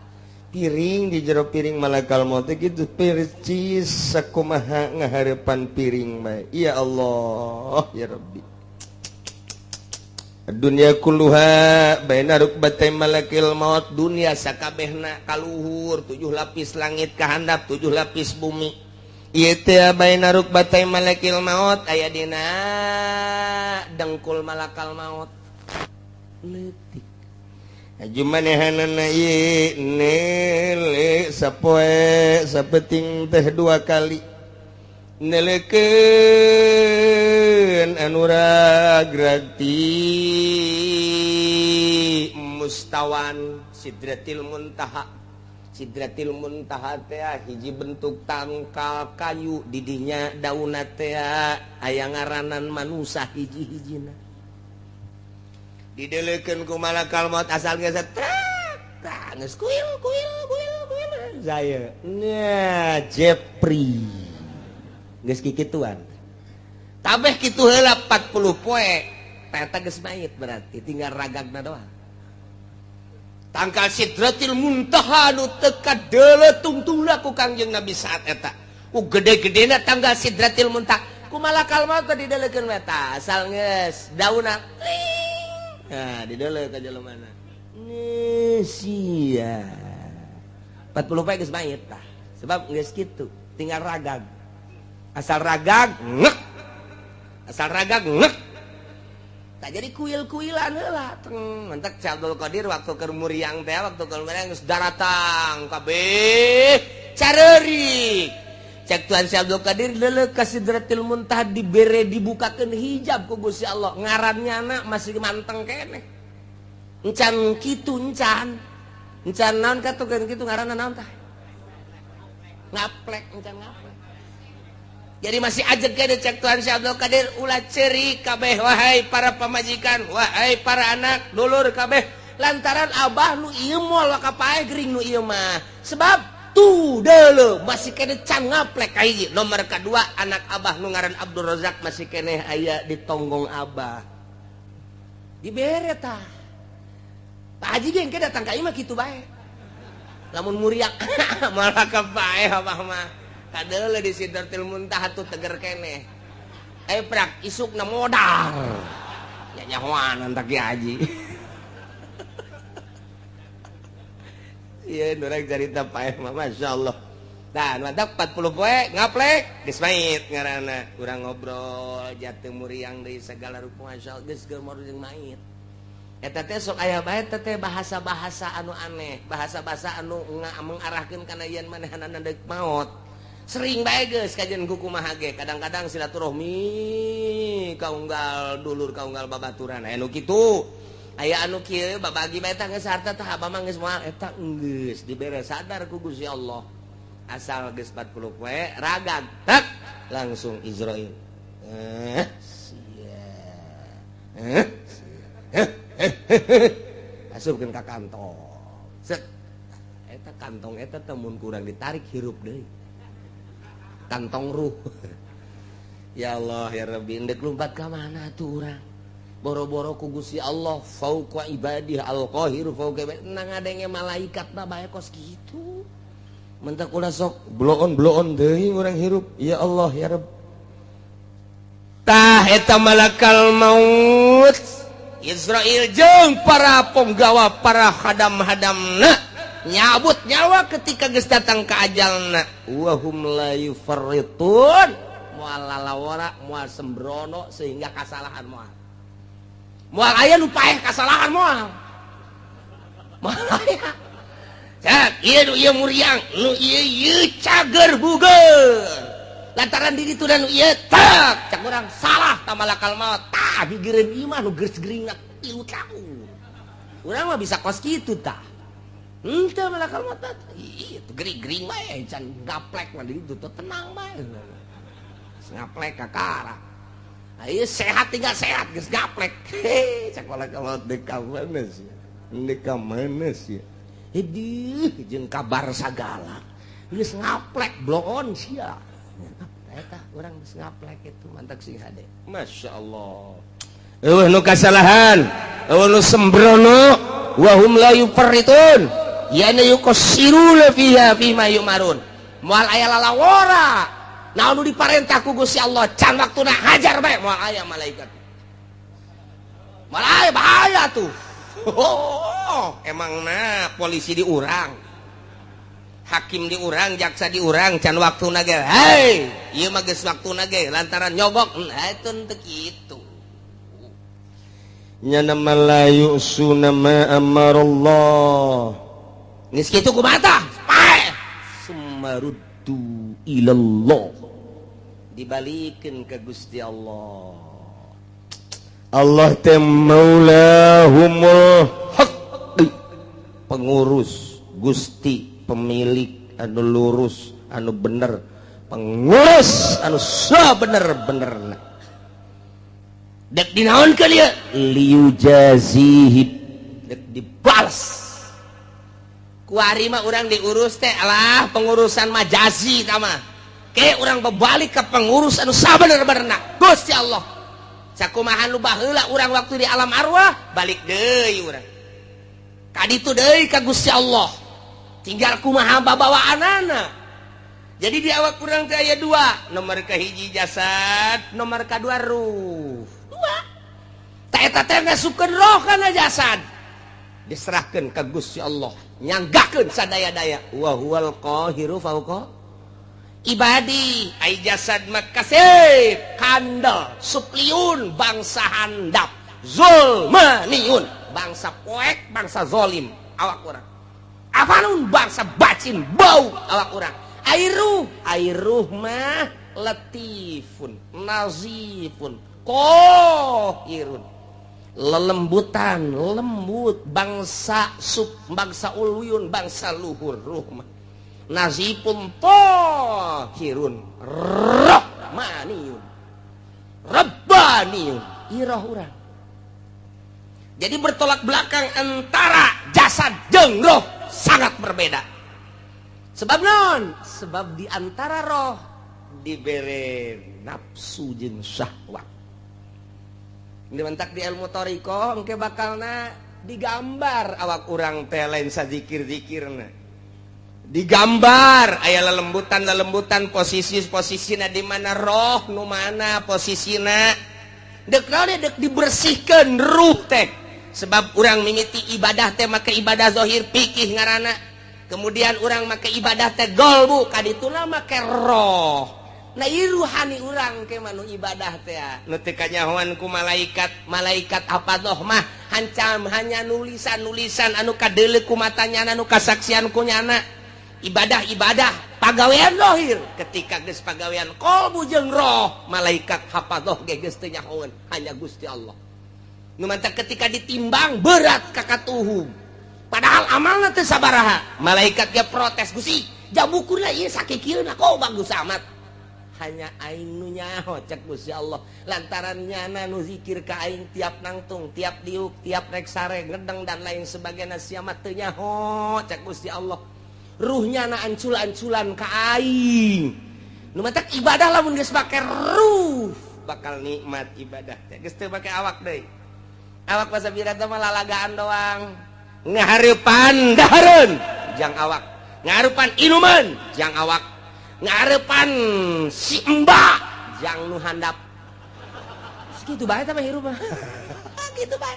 piring di jero piring malakal maut gitu percis sakumaha ngaharepan piring bae. Ya Allah, ya Rabbi. Dunia kulluha baina rukbatay malakil maut. Dunia sakabehna kaluhur, tujuh lapis langit kahandap, tujuh lapis bumi ieu teh, baina rukbatay malakil maut, aya dina dengkul malakal maut. Leutik aju manehanana ieu neuleuh sapoe sapeting teh dua kali, neleukeun anu ragrag ti mustawan Sidratil Muntaha. Sidratil Muntaha teh hiji bentuk tangkal kayu, didinya daunna teh aya ngaranan manusa hiji-hijina. Dideleukeun ku malakal maut, asal geus tah geus kuil kuil kuil kuil saya. Nah, Jepri geus kikituan tabeh kitu heula 40 poe eta geus mayit, berarti tinggal ragagna doang. Tangkal Sidratil Muntaha nu teu kadeuleu tungtungna ku Kangjeng Nabi saat eta, ku gede-gedena tanggal Sidratil Muntaha, ku malakal maut dideleukeun eta asal geus daunna tling. Nah, dideuleu ka jelema mana sia 40 poe geus mayit tah, sebab geus kitu tinggal ragag, asal ragag ngek, asal ragag ngek. Tak jadi kuil-kuilan heula teng. Mantak Syekh Abdul Qadir waktu keur muriang teh, waktu keur muriang geus daratang kabeh careurik. Cek Tuhan Syekh Abdul Qadir, leuleuh ka Sidratil Muntaha, dibere, dibukakeun hijab ku Gusti Allah, ngarannya anak masih manteng keneh, encan kitu, encan encan naon katukeun kitu, ngaranna naon tah, ngaplek, encan ngaplek. Jadi masih aja gede. Cek Tuhan Syekh Abdul Qadir, ulah cerik kabeh, wahai para pamajikan, wahai para anak dulur kabeh, lantaran abah nu ieu moal kapae gering nu ieu mah, sebab tuh deuleu masih kene can ngaplek kahiji. Nomor kedua, anak abah nu ngaran Abdul Razak masih keneh aya di tonggong abah. Dibere tah Pak Haji ge engke datang ka imah kitu bae, lamun muriak malah kapae abah mah. Kadeuleu di Sidratil Muntaha tuh teger keneh. Eh prak isukna modal. Ya nyahoan tak haji. Ieu urang carita paeh mah masyaallah. Tah mantap 40 poe ngaplek geus mait ngaranna. Urang ngobrol jatuh muriang deui segala rupa masyaallah geus geumor jeung mait. Eta teh sok aya bae teh bahasa-bahasa anu aneh, bahasa-bahasa anu mengarahkeun kana yen manehanana deuk maot. Sering bae geus kajian ku kumaha ge, kadang-kadang silaturahmi kaunggal dulur kaunggal babaturan aya nu kitu. Aya anu kieu babagi bae tah geus harta tah abah mah geus moal eta geus dibere sadar ku Gusti Allah. Asal geus 40 poe ragag tak langsung Israil. Sia. Asupkeun ka kantong. Set. Eta kantong eta teh mun kurang ditarik hirup deui. Kantong ruh. Ya Allah ya Rabbi, endek lumpat ka mana tuh urang? Boro-boro ku Gusti Allah fauqa ibadih al-qahiru fauqa ibadih. Nang ngadenge malaikat mah bae kos kitu. Mentak ulah sok bloon-bloon deui urang hirup. Ya Allah ya Rabb. Tah eta malakal maut Israil jeung para penggawa para hadam-hadamna nyabut nyawa ketika geus datang ka ajalna. Wa hum la yufarritun, moal lalawara moal sembrono sehingga kasalahan moal. Moal aya nu paeh kasalahan moal. Moal aya. Cak, ieu nu ieu muriang, nu ieu ieu cager buger. Lantaran diri tu dan nu ieu tak, cak urang salah ta malakal maut. Tah gigireun ieu mah nu geus geuringna 3 tahun. Urang mah bisa kos kitu tah. Henteu malakal maut tah. Ieu gering-gering bae can gaplek mah di ditu tenang bae. Ngaplek kakara. Ieu sehat tinggal sehat geus gaplek. Heh, cak malakal maut deuk ka mana sia? Deuk ka mana sia? Hidih jeung kabar sagala geus ngaplek bloon sia. Eta urang geus ngaplek itu mantak sing hade. Masyaallah. Eueuh nu kasalahan, eueuh nu sembrono, wa hum la yufarritun. Yana yuqassiruna fiha fima yumarun. Moal aya lalawora. Naon nu diparentah ku Gusti Allah can waktuna hajar bae moal aya malaikat. Moal aya bahaya tuh. Oh, emang nah polisi diurang, hakim diurang, jaksa diurang, can waktuna ge. Hei, ieu mah geus waktuna ge lantaran nyogok, nah itu teu kitu. Nya nama la yusuna ma amarallah. Geus kitu kumaha tah? Paeh. Sumaruddu ilallah. Dibalikeun ka Gusti Allah. Allah teh maulahumul haq, pengurus Gusti, pemilik anu lurus anu bener, pengurus anu sabener-benerna. Dek dinaonkeun ieu liujazihi, dek dibalas. Kuari mah urang diurus teh alah pengurusan majazi tah mah. Ke urang berbalik ke pengurus anu sabener-benerna Gusti Allah. Sakumaha nu baheula urang waktu di alam arwah balik deui urang. Kaditu deui ka Gusti Allah. Tinggal kumaha babawaanana. Jadi di awak urang teh aya dua, nomor kahiji jasad, nomor kadua ruh. Dua. Ta eta teh ngasupkeun roh kana jasad. Diserahkeun ka Gusti Allah, nyanggakeun sadaya-daya. Wa huwal qahiru fauqa ibadi. Ai jasad mah kasep, kandel, supliun, bangsa handap, zulmaniun, bangsa poek, bangsa zolim awak urang. Apanun bangsa bacin bau awak urang. Ai ruh mah latifun, nazifun, qahirun, lelembutan, lembut, bangsa sub, bangsa uluyun, bangsa luhur ruh mah. Nazifun tahirun, rahmaniyun, rabbaniyun, iroh urang. Jadi bertolak belakang antara jasad jeung roh sangat berbeda. Sebab non? Sebab di antara roh dibere nafsu jeung syahwat. Dimentak di ilmu thariqah engke bakalna digambar awak urang teh lain sazikir-zikirna. Digambar aya lelembutan lelembutan, posisi posisina di mana, roh nu mana posisina, dek naon, dek dibersihkan ruh teh. Sebab urang mimiti ibadah teh make ibadah zahir, pikih ngaranna. Kemudian urang make ibadah teh golbu, kadituna make roh. Nah, ieu ruhani urang ke manu ibadah teh nu teu kanyahoan ku malaikat. Malaikat apa doh mah hancam hanya nulisan-nulisan anu kadeuleu ku matanya, anu kasaksian ku nyana. Ibadah-ibadah pagawean zahir, ketika geus pagawean kolbu jeung roh, malaikat hafadoh ge geus teu nyahoeun, hanya Gusti Allah nu mantak. Ketika ditimbang berat kakatuhum, padahal amalna teu sabaraha, malaikat ge protes, "Gusti, jabukurna ieu sakikieuna kok bagus amat?" "Hanya aing nu nyaho," cek Gusti Allah, "lantaran nyana nu zikir ka aing tiap nangtung, tiap diuk, tiap rek sare, ngedeng, dan lain sebagainya. Sia mah teu nyaho," cek Gusti Allah, "ruhnya na ancul-anculan ka aing." Nu matak ibadah lamun geus make ruh bakal nikmat ibadah teh, geus teu make awak deui. Awak masa teh mah lalagaan doang, ngahareupan dahareun jang awak, ngahareupan inuman jang awak, ngarepan si mbak jang nu handap, segitu bae mah hirup mah gitu bae.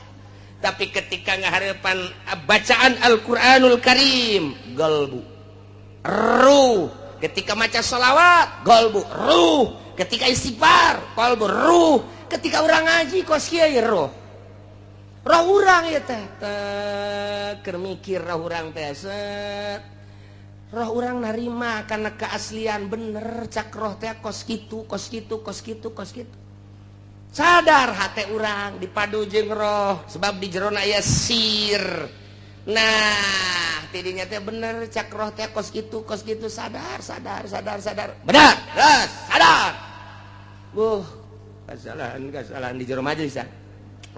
Tapi ketika ngaharepan bacaan Al-Qur'anul Karim, galbu ruh. Ketika maca sholawat, golbu ruh. Ketika istighfar, kolbu ruh. Ketika urang ngaji kos kieu, roh roh urang ya teh keur mikir, roh urang teh set, roh urang narima karena keaslian, bener cak roh teh kos kitu, kos kitu, kos kitu, kos kitu. Sadar hati urang dipadu jeung roh, sebab di jero aya sir. Nah, tidinya teh bener cak roh teh kos kitu, kos kitu. Sadar, sadar, sadar, sadar, benar, ras sadar. Buh, kesalahan kesalahan di jero majelis ya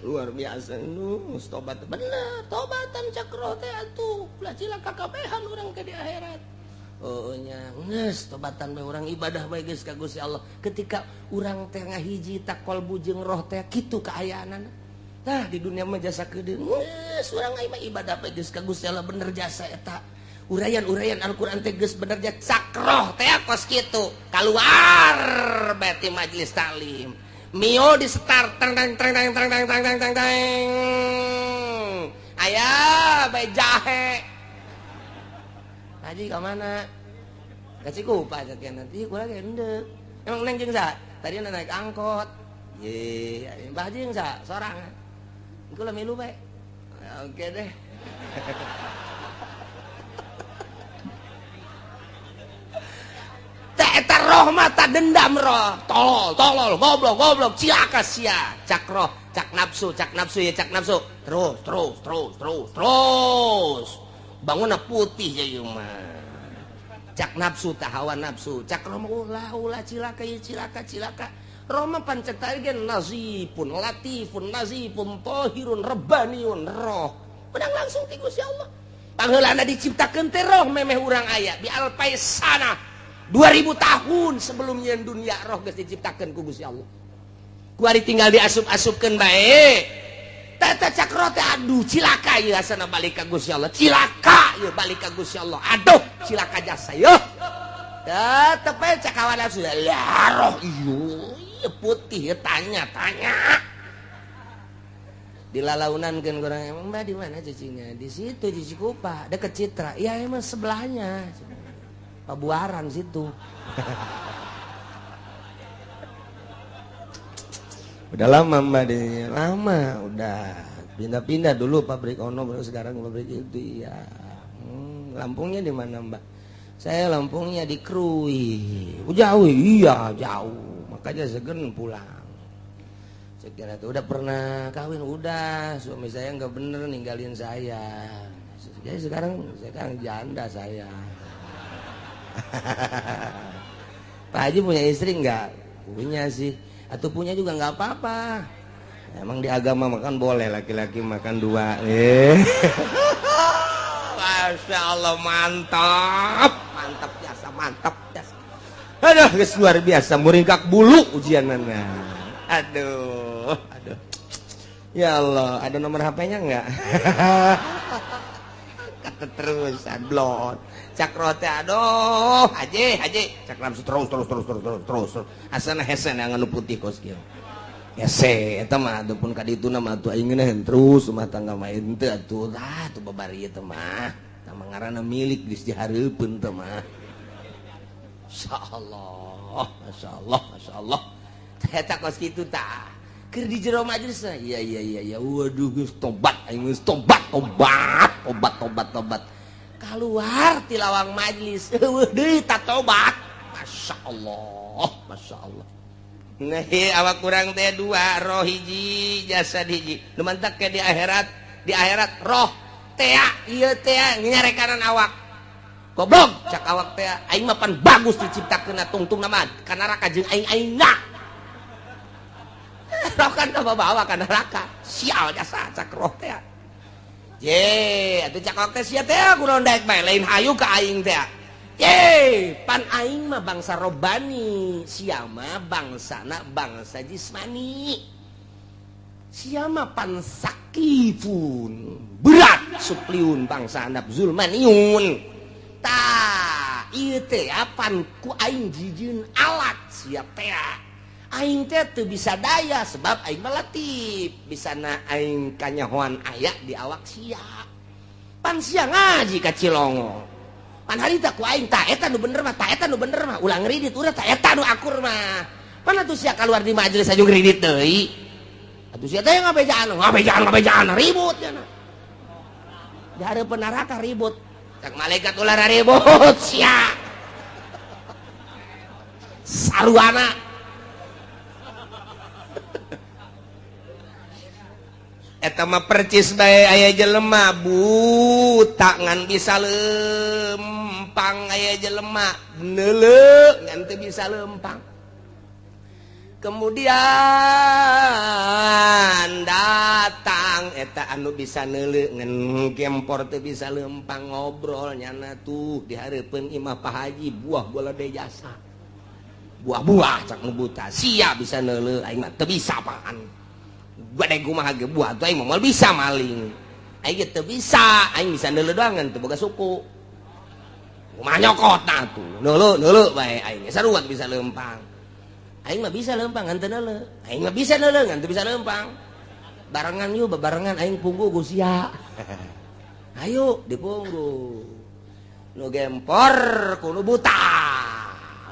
luar biasa. Nu tobat, bener tobatan cak roh teh atuh, ulah cilaka kabehan urang ke di akhirat. Oh nya, geus tobatan bae urang, ibadah bae geus ka Gusti Allah. Ketika urang teh ngahiji tak kolbu jeung roh teh kitu kaayaanana. Tah, di dunia mah jasa kedeung, geus urang mah ibadah bae geus ka Gusti Allah, bener jasa eta uraian-uraian Al-Qur'an teh geus bener jasa cak roh teh kos kitu. Keluar berarti majelis taklim, Mio di start, tang tang tang tang tang tang tang tang tang tang, aya bae jahe. "Haji, ke mana?" "Ka Cikupa," cek. "Nanti kurang endek emang neng jeung sa tadi naik angkot ye Mbah jeung sa sorangan engko lah milu bae." Oke deh. Eta roh mata dendam, roh tolol tolol, goblok goblok, cilaka sia, cak roh, cak nafsu, cak nafsu ya, cak nafsu terus terus terus terus terus, bangun putih ya ieu mah cak nafsu tah, hawa nafsu. Cak roh mah ulah ulah, cilaka ya, cilaka cilaka. Roh mah pancet ge nazifun latifun nazifun tahirun rabbaniun, roh menang langsung ti Gusti Allah. Pangheulana diciptakeun teh roh memeh urang aya bi alpai sana, 2000 tahun sebelumnya dunia roh geus diciptakeun ku Gusti Allah. Kuari tinggal diasup-asupkeun bae. Tata cak roh teh, aduh cilaka ieu, asana balik ka Gusti Allah, cilaka ieu balik ka Gusti Allah, aduh cilaka jasa ieu. Tetep bae cak hawa nafsu ya, roh ieu putih ya, tanya tanya dilalaunan kan kurang. "Emang mbak di mana cicinya?" "Di situ, di Cikupa deket Citra." "Iya, emang sebelahnya Pabuaran situ." "Udah lama mbak di?" "Lama, udah pindah-pindah, dulu pabrik ono, baru sekarang pabrik itu." "Iya." Lampungnya di mana mbak?" "Saya Lampungnya di Krui." "Oh, jauh?" "Iya jauh, makanya segen pulang." Sekian itu. "Udah pernah kawin?" "Udah, suami saya nggak bener, ninggalin saya, jadi sekarang sekarang janda saya." "Pak Haji punya istri nggak?" "Punya sih." "Atau punya juga nggak apa-apa, emang di agama makan boleh laki-laki makan dua." Masya Allah, mantap mantap jasa, mantap jasa. Aduh, geus luar biasa, muringkak bulu ujianana. Aduh aduh, ya Allah, ada nomor HP-nya nggak? Teterusan blon. Cak roh teh aduh, haji haji. Cak nafsu terus terus terus terus terus terus. Asana hese yang anu putih kos kieu. Hese eta mah atuh pun ka dituna mah atuh aing ngeunaheun terus rumah tangga mah henteu atuh. Tah atuh babari ieu teh mah. Tah mah ngaranna milik geus dihareupeun teh mah. Masyaallah, masyaallah, masyaallah. Eta kos kitu tah. Keur di jero majelis iya iya iya iya waduh geus tobat aing geus tobat tobat tobat tobat tobat. Kaluar ti lawang majelis eueuh deui ta tobat. Masyaallah, masyaallah. Nah, awak kurang teh dua, roh hiji, jasad hiji. Nu mantak ke di akhirat roh tea ieu tea nyarekanan awak. Goblok cak awak teh aing mah pan bagus diciptakeun tungtungna mah ka neraka jeung aing aingna. Roh kan bawa ka neraka. Sial jasa cak roh teh. Ye, atuh cak awak teh sia teh kunaon daek bae lain hayu ka aing teh. Ye, pan aing mah bangsa robani, sia mah bangsana bangsa jismani. Sia mah pan sakifun, berat supliun bangsa handap zulmaniun. Tah, ieu teh pan ku aing jijieun alat sia teh. Aing teh teu bisa daya sebab aing mah latif, bisana aing kanyahoan aya di awak sia. Pan sia ngaji ka Cilongo. Pan harita ku aing tah eta nu bener mah, tah eta nu bener mah, ulah ngridit urang tah eta nu akur mah. Pan atuh sia kaluar di majelis aju ngridit deui. Atuh sia teh ngabejaan, ngabejaan, ngabejaan ribut nya. Di hareupeun neraka ribut. Cak malaikat ulah ribut sia. Saruana. Eta mah percis bae aya jelema buta ngan bisa lempang, aya jelema neuleu ngan teu bisa lempang. Kemudian datang eta anu bisa neuleu ngan gempor teu bisa lempang, ngobrol nyana tuh di hareupeun imah Pak Haji buah bola de jasa. Buah-buah cak nu buta sia bisa neuleu aing mah teu bisa apaan. Gede kumaha ge buah tuh aing moal bisa maling. Aing ge teu bisa, aing bisa neuleu doang ngan teu boga suku. Kumaha nyokot tah tuh. Neuleu neuleu bae aing sarua bisa lempang. Aing mah bisa lempang ngan teu neuleu. Aing mah bisa neuleu ngan teu bisa lempang. Barengan yuk bebarengan aing punggu ku sia. Ayo dipunggu. Nu gempor ku nu buta.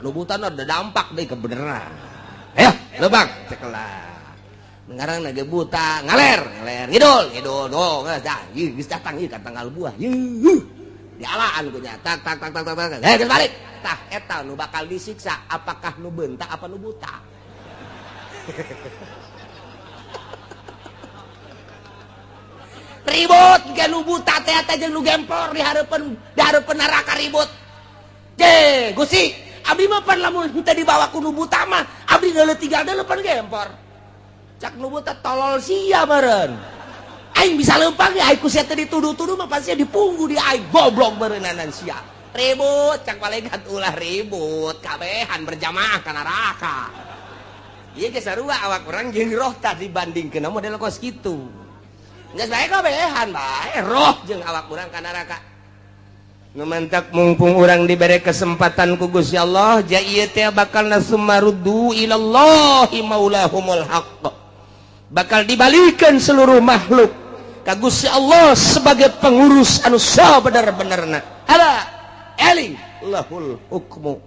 Nu buta nu ada dampak deui kebeneran. Ayo lempang cekelah. Ngarang lagi buta, ngaler, ngaler, ngidul, ngidul, dong, dah, geus datang ieu ka tanggal buah, yeuh, dialaan ku nya, tak, tak, tak, tak, tak, tak, heh, geus balik, tah, eta nu bakal disiksa, apakah nu beunta, apa nu buta? Ribut, ge nu buta teh eta jeung nu gempor di hareupeun neraka ribut. Je, Gusti, abdi mah pan lamun teu dibawa ku nu buta mah, abdi deuleu tinggal deuleu pan gempor. Cak nu buta tolol sia meureun. Aing bisa lempang ya, aing ku sia teh dituduh-tuduh mah pasti dipunggu di aing goblok meureunnanan sia. Ribut cak malaikat ulah ribut, kabehan berjamaah ka neraka. Ieu ge sarua awak urang jeung roh tah dibandingkeun model kos kitu. Geus bae kabehan bae roh jeung awak urang ka neraka. Nu mantak mumpung urang dibere kesempatan ku Gusti Allah, ja ieu teh bakal nasumaruddu ilallahi maulahumul haqq. Bakal dibalikan seluruh makhluk ka Gusti Allah sebagai pengurus anu sabener-benerna. Ala eling lahul hukmu.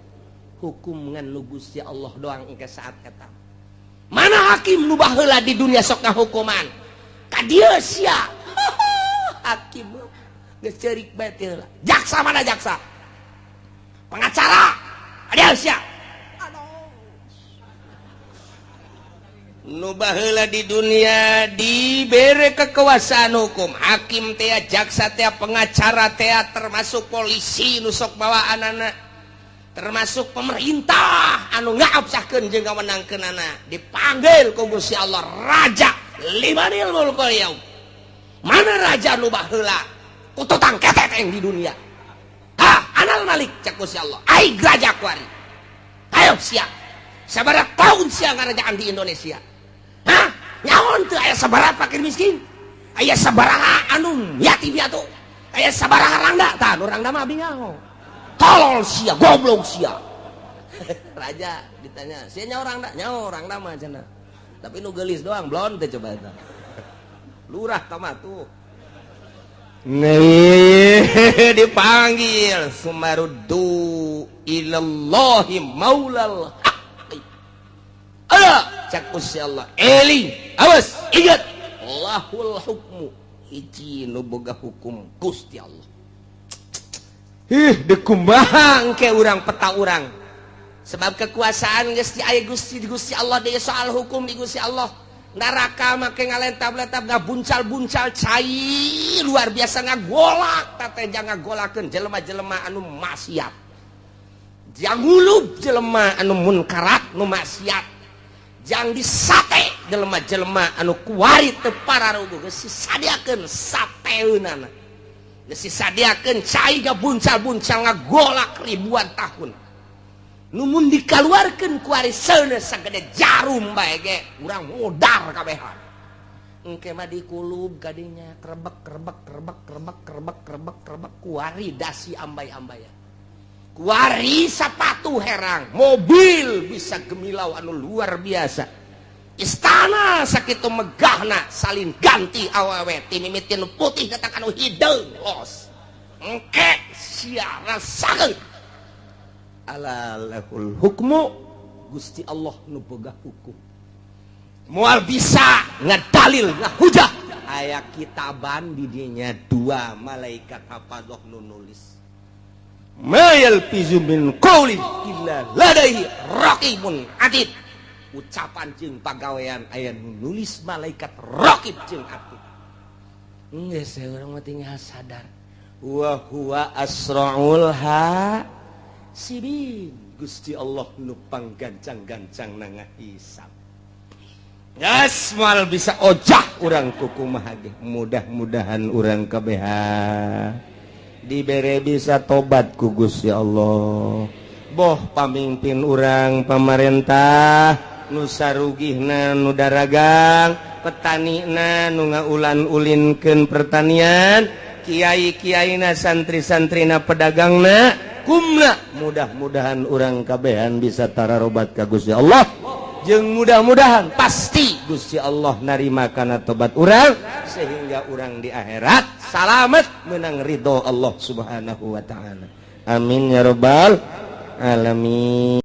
Hukum ngan nu Gusti Allah doang engke saat eta. Mana hakim nu baheula di dunia sok ngahukuman? Ka dieu sia. Hakim geus ceurik bae teh heula. Jaksa mana jaksa? Pengacara. Ka dieu sia. Nu baheula di dunia dibere kekuasaan hukum, hakim teh, jaksa teh, pengacara teh, termasuk polisi nu sok bawaanana, termasuk pemerintah anu ngaabsahkeun jeung ngawenangkeunana, dipanggil ku Gusti Allah raja limanil mulkul yaum. Mana raja nu baheula kututang ketek yang di dunia? Ha, anal malik cak Gusti Allah. Aing raja kuari. Ayo sia. Sabaraha tahun sia ngarajaan di Indonesia? Hah? Nyaon teu aya sabaraha fakir miskin? Aya sabaraha anu yatim piatu? Aya sabaraha rangda? Tah, nu rangda mah abi nyaho. Tolol sia, goblok sia. Raja ditanya, "Sia nyaho rangda?" "Nyaho rangda mah," cenah. Tapi nu geulis doang, blon teh coba eta. Lurah tama tuh. Nih dipanggil sumaruddu ilallahi maulal haqqi. Ala cak Gusti Allah, eling, awas, ingat, lahul hukmu, hiji nu boga hukum Gusti Allah. Ih, dekumaha engke urang peta urang? Sebab kekuasaan geus di aya Gusti Gusti Allah deui, soal hukum di Gusti Allah. Neraka make ngalentab-lentab, ngabuncal-buncal cai luar biasa, ngagolak teh ngagolakeun jelema-jelema anu maksiat. Jang ngulub jelema anu munkarat, nu maksiat. Jang disate jelema-jelema anu kuari teu pararuguh, geus disadiakeun sateunana. Geus disadiakeun cai ngabuncal-buncal ngagolak ribuan tahun. Numun dikaluarkeun kuari seuneu sagede jarum bae ge urang modar kabehan. Engke mah dikulub kadinya, krebek krebek krebek krebek krebek krebek krebek, kuari dasi ambay-ambayan. Kuari sapatu herang, mobil bisa gemilau anu luar biasa. Istana sakitu megahna, salin ganti awewe ti mimiti nu putih datang anu hideung los. Engke sia rasakeun. Ala lahul hukmu, Gusti Allah nu boga hukum. Moal bisa ngedalil ngahujah, aya kitaban di dinya, dua malaikat hafadzah nu nulis. Ma yalfizu min qaulin illa ladaihi raqibun atid. Ucapan jeung pagawean aya nu nulis malaikat raqib jeung atid. Geus urang mah tinggal sadar. Wa huwa asraul hasibin. Gusti Allah nu panggancang-gancang na ngahisab. Gas moal bisa ojah urang kukumaha ge. Mudah-mudahan urang kabehan dibere bisa tobat ku Gusti Allah. Boh pamimpin urang, pamarentah nu sarugihna, nu daragang, petanina nu ngaulan-ulinkeun pertanian, kiai-kiaina, santri-santrina, pedagangna, kumna, mudah-mudahan urang kabehan bisa tararobat ka Gusti Allah. Jeung mudah-mudahan pasti Gusti Allah narima kana tobat urang sehingga urang di akhirat salamet, menang ridho Allah Subhanahu wa taala. Amin ya rabbal alamin.